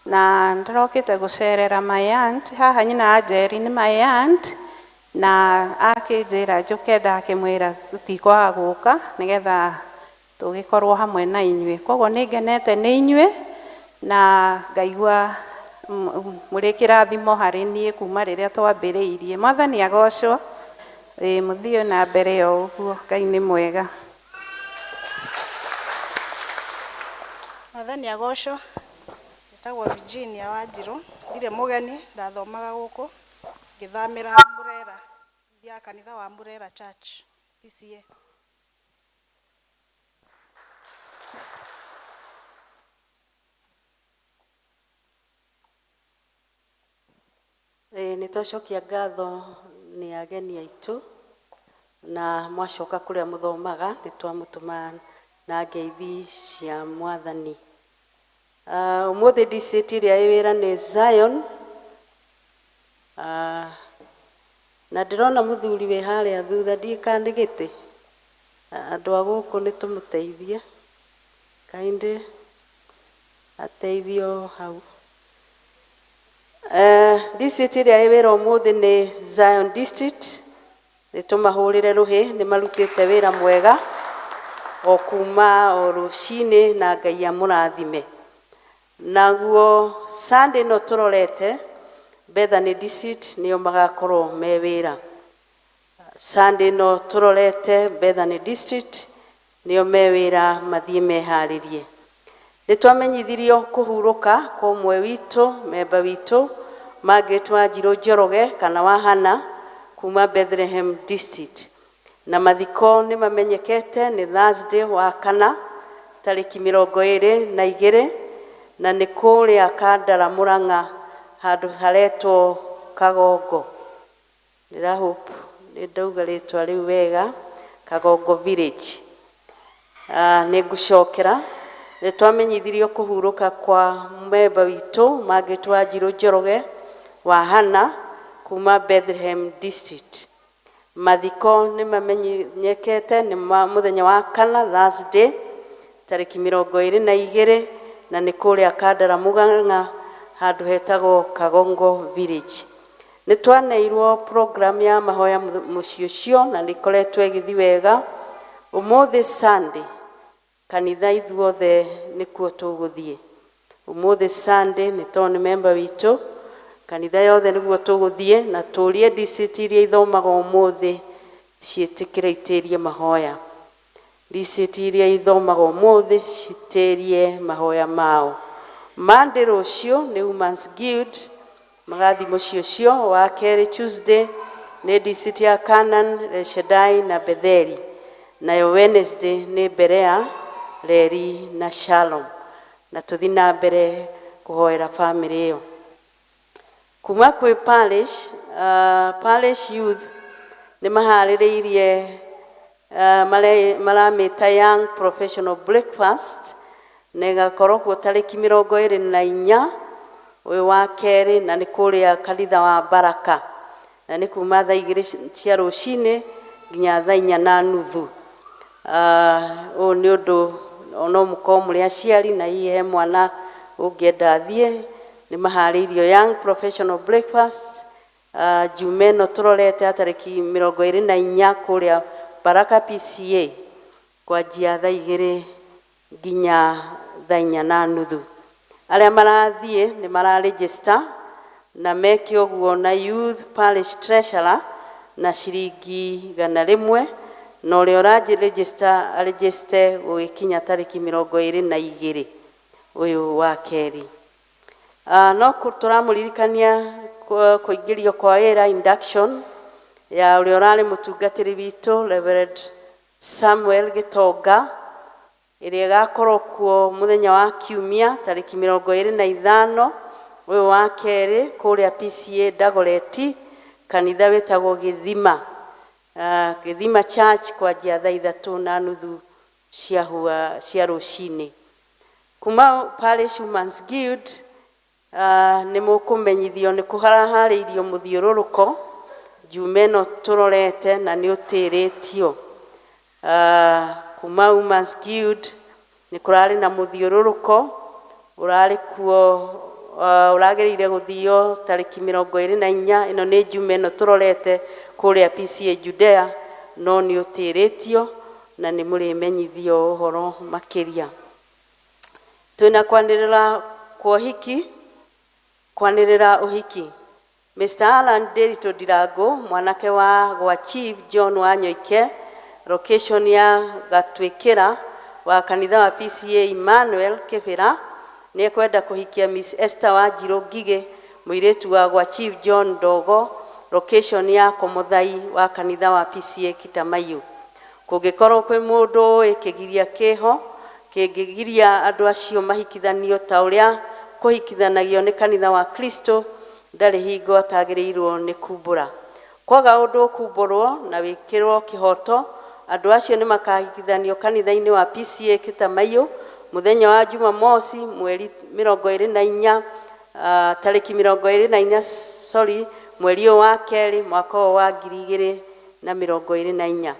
na ndĩrokĩte gũcerera my aunt haha. Nyina wa Njeri nĩ my aunt na akĩnjĩra njũke, ndakĩmwĩra tũtikwaga gũka nĩgetha Tũgĩkorwo hamwe na inyuĩ. Koguo nĩ ngenete nĩ inyuĩ na ngaigua mũrĩ kĩrathimo harĩ niĩ kuma rĩrĩa twambĩrĩirie. Mwathani agocwo. Ĩĩ, mũthiĩ na mbere o ũguo. Ngai nĩ mwega. Mwathani agocwo. Njĩtagwo Virginia Wanjirũ, ndirĩ mũgeni, ndathomaga gũkũ, ngĩthamĩra Murera, thiaga kanitha wa Murera Church, PCEA. Ĩĩ, nĩ twacokia ngatho nĩ ageni aitũ na mwacoka kũrĩa mũthomaga nĩ twamũtũma na ngeithi cia Mwathani. Ũmũthĩ district ĩrĩa ĩ wĩra nĩ Zion. Na ndĩrona mũthuri wĩ harĩa thutha, ndiũĩ kana nĩ gĩtĩ. Andũ a gũkũ nĩ tũmũteithie, kindly ateithio hau. District ĩrĩa ĩ wĩra ũmũthĩ nĩ Zion District. Nĩ tũmahũrĩre rũhĩ, nĩ marutĩte wĩra mwega o kuma o rũcinĩ na Ngai amũrathime. Naguo Sunday ĩno tũrorete, Bethany District nĩo magakorwo me wĩra. Sunday ĩno tũrorete Bethany District nĩo me wĩra, mathiĩ meharĩrie. Nĩ twamenyithirio kũhurũka kwa ũmwe witũ, memba witũ, Margaret Wanjirũ Njoroge kana wa Hana kuma Bethlehem District. Na mathiko nĩ mamenyekete nĩ Thursday wa kana tarĩki 22, na nĩ kũrĩa Kandara Murang'a handũ haretwo Kagongo. Ndĩra hope nĩ ndauga rĩtwa rĩu wega, Kagongo Village. Nĩ ngũcokera, nĩ twamenyithirio kũhurũka kwa memba witũ Margaret Wanjirũ Njoroge wa Hana kuma Bethlehem District. Mathiko nĩ mamenyekete nĩ mũthenya wa kana, Thursday tarĩki 22, na nĩ kũrĩa Kandara Murang'a handũ hetagwo Kagongo Village. Nĩ twaneirwo program ya mahoya mũciĩ ũcio na nĩ ĩkoretwo ĩgĩthiĩ wega. Ũmũthĩ Sunday kanitha ithuothe nĩkuo tũgũthiĩ. Ũmũthĩ Sunday nĩ tondũ nĩ memba witũ, kanitha yothe nĩguo tũgũthiĩ na tũrie district iria ithomaga ũmũthĩ ciĩtĩkĩre itĩrie mahoya. District iria ithomaga ũmũthĩ citĩrie mahoya mao. Monday rũciũ nĩ Women's Guild magathiĩ mũciĩ ũcio. Wa kerĩ Tuesday nĩ district ya Canaan, Reshadai na Betheli. Nayo Wednesday nĩ Berea, Reri na Shalom. Na tũthiĩ na mbere kũhoera famĩlĩ ĩyo. Kuma kwĩ parish, parish youth nĩ maharĩrĩirie maramĩta Young Professional Breakfast, na ĩgakorwo kuo tarĩki 24 ũyũ wa kerĩ, na nĩ kũrĩa kanitha wa Baraka, na nĩ kuma thaa 2 cia rũcinĩ nginya thaa 4:30. Ũyũ nĩ ũndũ no mũkorwo mũrĩ aciari na hihi he mwana ũngĩenda athiĩ, nĩ maharĩirio Young Professional Breakfast Jumaa ĩno tũrorete ya tarĩki 24 kũrĩa Baraka PCA kwanjia thaa 2 nginya thaa 4:30. Arĩa marathiĩ nĩ mararegister na meke ũguo na Youth Parish Treasurer na ciringi 100, na ũrĩa ũraregister aregister gũgĩkinya tarĩki 22 ũyũ wa kerĩ. No tũramũririkania kũingĩrio kwa wĩra induction ya ũrĩa ũrarĩ mũtungatĩri witũ Reverend Samuel Gĩtonga, ĩrĩa ĩgakorwo kuo mũthenya wa Kiumia tarĩki 25 ũyũ wa kerĩ kũrĩa PCA Dagoretti, kanitha wĩtagwo Gĩthima, Gĩthima Church, kwanjia thaa 3:30 cia hua cia rũcinĩ. Kuma Parish Women's Guild, nĩ mũkũmenyithio nĩ kũharaharĩirio mũthiũrũrũko Jumaa ĩno tũrorete na nĩ ũtĩrĩtio. Kuma Women's Guild nĩ kũrarĩ na mũthiũrũrũko ũrarĩ kuo, ũragĩrĩire gũthio tarĩki 24, ĩno nĩ Jumaa ĩno tũrorete, kũrĩa PCA Judea, no nĩ ũtĩrĩtio. Na nĩ mũrĩmenyithio ũhoro makĩria. Twĩna kwanĩrĩra kwa ũhiki, kwanĩrĩra ũhiki. Mr. Alan Ndiritu Ndirangu, mwanake wa gwa Chief John Wanyoike, location ya Gatwikira wa kanitha wa PCA Emmanuel Kibira, nĩ ekwenda kũhikia Miss Esther Wanjirũ Ngigĩ, mũirĩtu wa gwa Chief John Ndogo, location ya Komothai wa kanitha wa PCA Kitamayu. Kũngĩkorwo kwĩ mũndũ ũĩ kĩgiria kĩho kĩngĩgiria andũ acio mahikithanio ta ũrĩa kũhikithanagio nĩ kanitha wa Kristo, ndarĩ hingo atagĩrĩirwo nĩ kumbũra. Kwaga ũndũ ũkumbũrwo na wĩkĩrwo kĩhoto, andũ acio nĩ makahikithanio kanitha-inĩ wa PCA Kĩtamaiyũ mũthenya wa Jumamosi mweri 24, tarĩki 24, sorry, mweri ũyũ wa kerĩ mwaka ũyũ wa 2024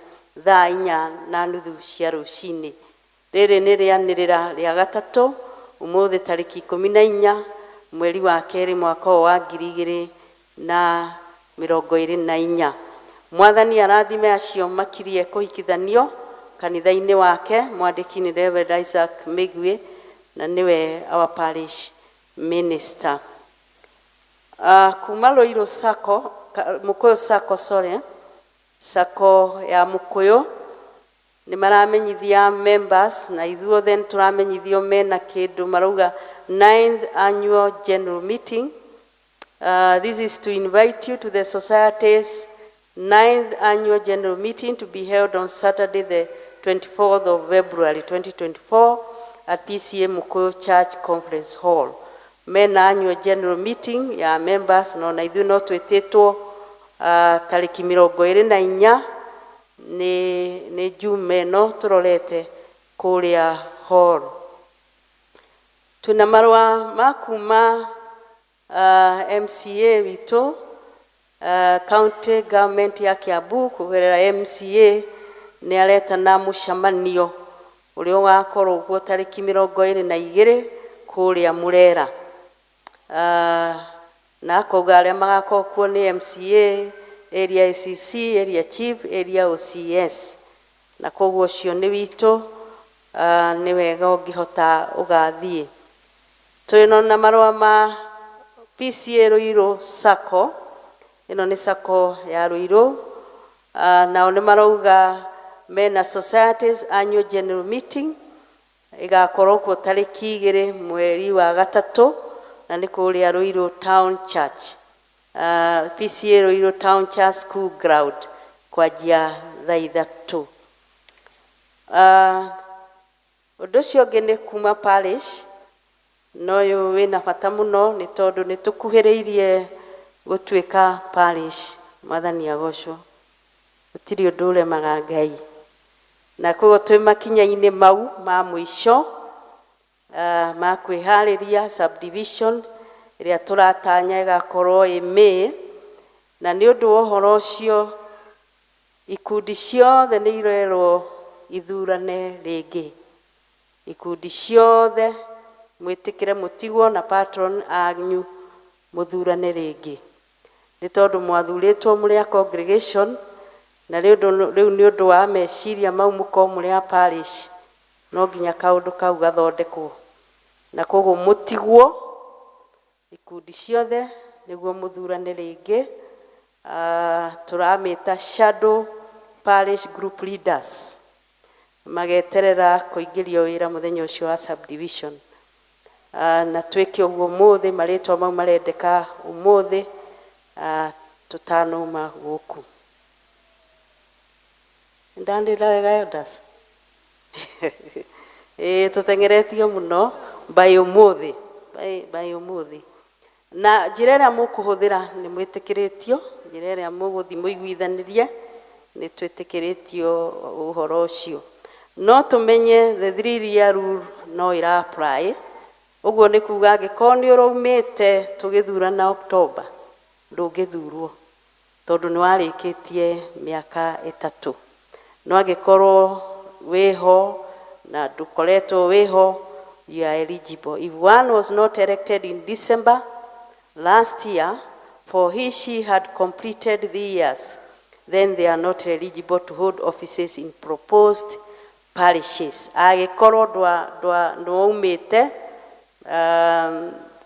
thaa 4:30 cia rũcinĩ. Rĩrĩ nĩ rĩanĩrĩra rĩa gatatũ ũmũthĩ tarĩki 14 mweri wa kerĩ mwaka ũyũ wa 2024. Mwathani arathime acio makirie kũhikithanio kanitha-inĩ wake. Mwandĩki nĩ Reverend Isaac Migwi na nĩwe our parish minister. Kuma Ruiru Sacco, Mukuyu Sacco, sorry, Sacco ya Mukuyu nĩ maramenyithia members na ithuothe nĩ tũramenyithio mena kĩndũ marauga 9th annual general meeting. This is to invite you to the society's 9th annual general meeting to be held on Saturday the 24th of February 2024 at PCA Mukuyu Church Conference Hall. Mena annual general meeting ya members no na ithuĩ no twĩtĩtwo tarĩki 24 nĩ Juma ĩno tũrorete kũrĩa hall. Twĩna marũa ma kuma MCA witũ, county government ya Kiambu kũgerera MCA nĩ aretana mũcemanio ũrĩa ũgakorwo guo tarĩki 22 kũrĩa Murera. Na akauga arĩa magakorwo kuo nĩ MCA, area ACC, area chief, area OCS. Na koguo ũcio nĩ witũ, nĩ wega ũngĩhota ũgathiĩ. Twĩna na marũa ma PCA Ruiru Sacco, ĩno nĩ Sacco ya Ruiru, nao nĩ marauga mena societies annual general meeting ĩgakorwo kuo tarĩki 2 mweri wa gatatũ na nĩ kũrĩa Ruiru Town Church, PCA Ruiru Town Church School Ground kwanjia thaa 3. Ũndũ ũcio ũngĩ nĩ kuma parish, na ũyũ wĩna bata mũno nĩ tondũ nĩ tũkuhĩrĩirie gũtuĩka parish. Mwathani agocwo, gũtirĩ ũndũ ũremaga Ngai, na koguo twĩ makinya-inĩ mau ma mũico ma kwĩharĩria subdivision ĩrĩa tũratanya ĩgakorwo ĩ May. Na nĩ ũndũ wa ũhoro ũcio ikundi ciothe nĩ irerwo ithurane rĩngĩ. Ikundi ciothe mwĩtĩkĩre mũtigwo na patron anyu mũthurane rĩngĩ, nĩ tondũ mwathurĩtwo mũrĩ a congregation na rĩu nĩ ũndũ wa meciria mau mũkorwo mũrĩ a parish, no nginya kaũndũ kau gathondekwo, na koguo mũtigwo ikundi ciothe nĩguo mũthurane rĩngĩ. Tũramĩta shadow parish group leaders, mageterera kũingĩrio wĩra mũthenya ũcio wa subdivision. Na twĩke ũguo ũmũthĩ, marĩtwa mau marendeka ũmũthĩ tũtanauma gũkũ. Ndanĩrĩra wega elders? Ĩĩ, tũteng'eretio mũno by ũmũthĩ, by ũmũthĩ. Na njĩra ĩrĩa mũkũhũthĩra nĩ mwĩtĩkĩrĩtio, njĩra ĩrĩa mũgũthiĩ mũiguithanĩrie nĩ twĩtĩkĩrĩtio ũhoro ũcio. No tũmenye the 3 year rule no ĩra apply. Ũguo nĩ kuga angĩkorwo nĩ ũraumĩte tũgĩthurana October, ndũngĩthurwo tondũ nĩ warĩkĩtie mĩaka 3. No angĩkorwo wĩho na ndũkoretwo wĩho, you are eligible. If one was not elected in December last year, for he she had completed the years, then they are not eligible to hold offices in proposed parishes. Agĩkorwo ndwaumĩte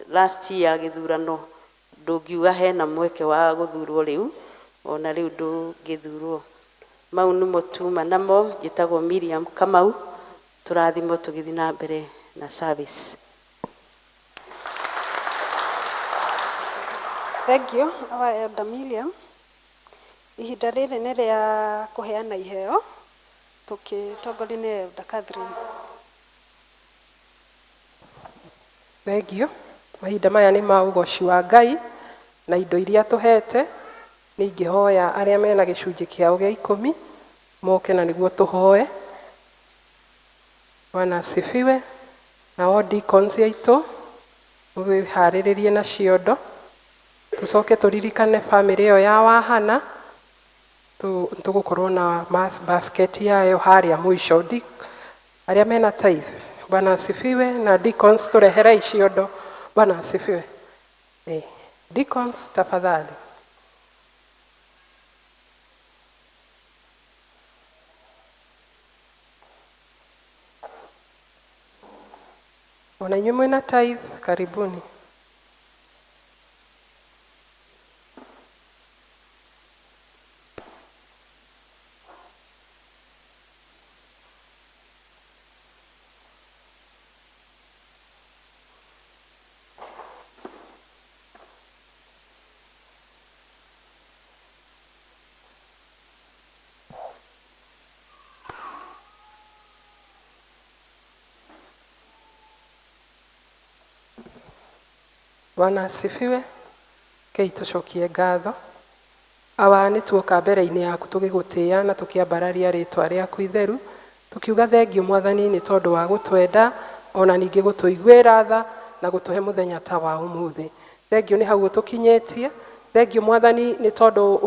last year gĩthurano, ndũngiuga hena mweke wa gũthurwo rĩu, ona rĩu ndũngĩthurwo. Mau nĩmo tuma namo. Njĩtagwo Miriam Kamau. Tũrathimwo tũgĩthiĩ na mbere na service. Thank you, our Elder Miriam. Ihinda rĩrĩ nĩ rĩa kũheana iheo tũkĩtongorio nĩ Elder Catherine. Thengio. Mahinda maya nĩ ma ũgoci wa Ngai na indo iria tũhete. Nĩ ingĩhoya arĩa mena gĩcunjĩ kĩao gĩa 10 moke na nĩguo tũhoe. Bwana asifiwe. Nao deacons aitũ mũwĩharĩrĩrie na ciondo. Tũcoke tũririkane bamĩrĩ ĩyo ya Wahana, tũgũkorwo na mass basket yayo harĩa mũico. Arĩa mena tithe, Bwana asifiwe. Na deacons tũreherei ciondo. Bwana asifiwe. Deacons tafadhali. Ona inyuĩ mwĩna tithe, karibuni. Bwana asifiwe. Kei tũcokie ngatho. Awa, nĩ tuoka mbere-inĩ yaku tũgĩgũtĩĩa na tũkĩambararia rĩtwa rĩaku itheru, tũkiuga thengio Mwathani nĩ tondũ wa gũtwenda ona ningĩ gũtũiguĩra tha na gũtũhe mũthenya ta wa ũmũthĩ. Thengio nĩ hau ũtũkinyĩtie. Thengio Mwathani nĩ tondũ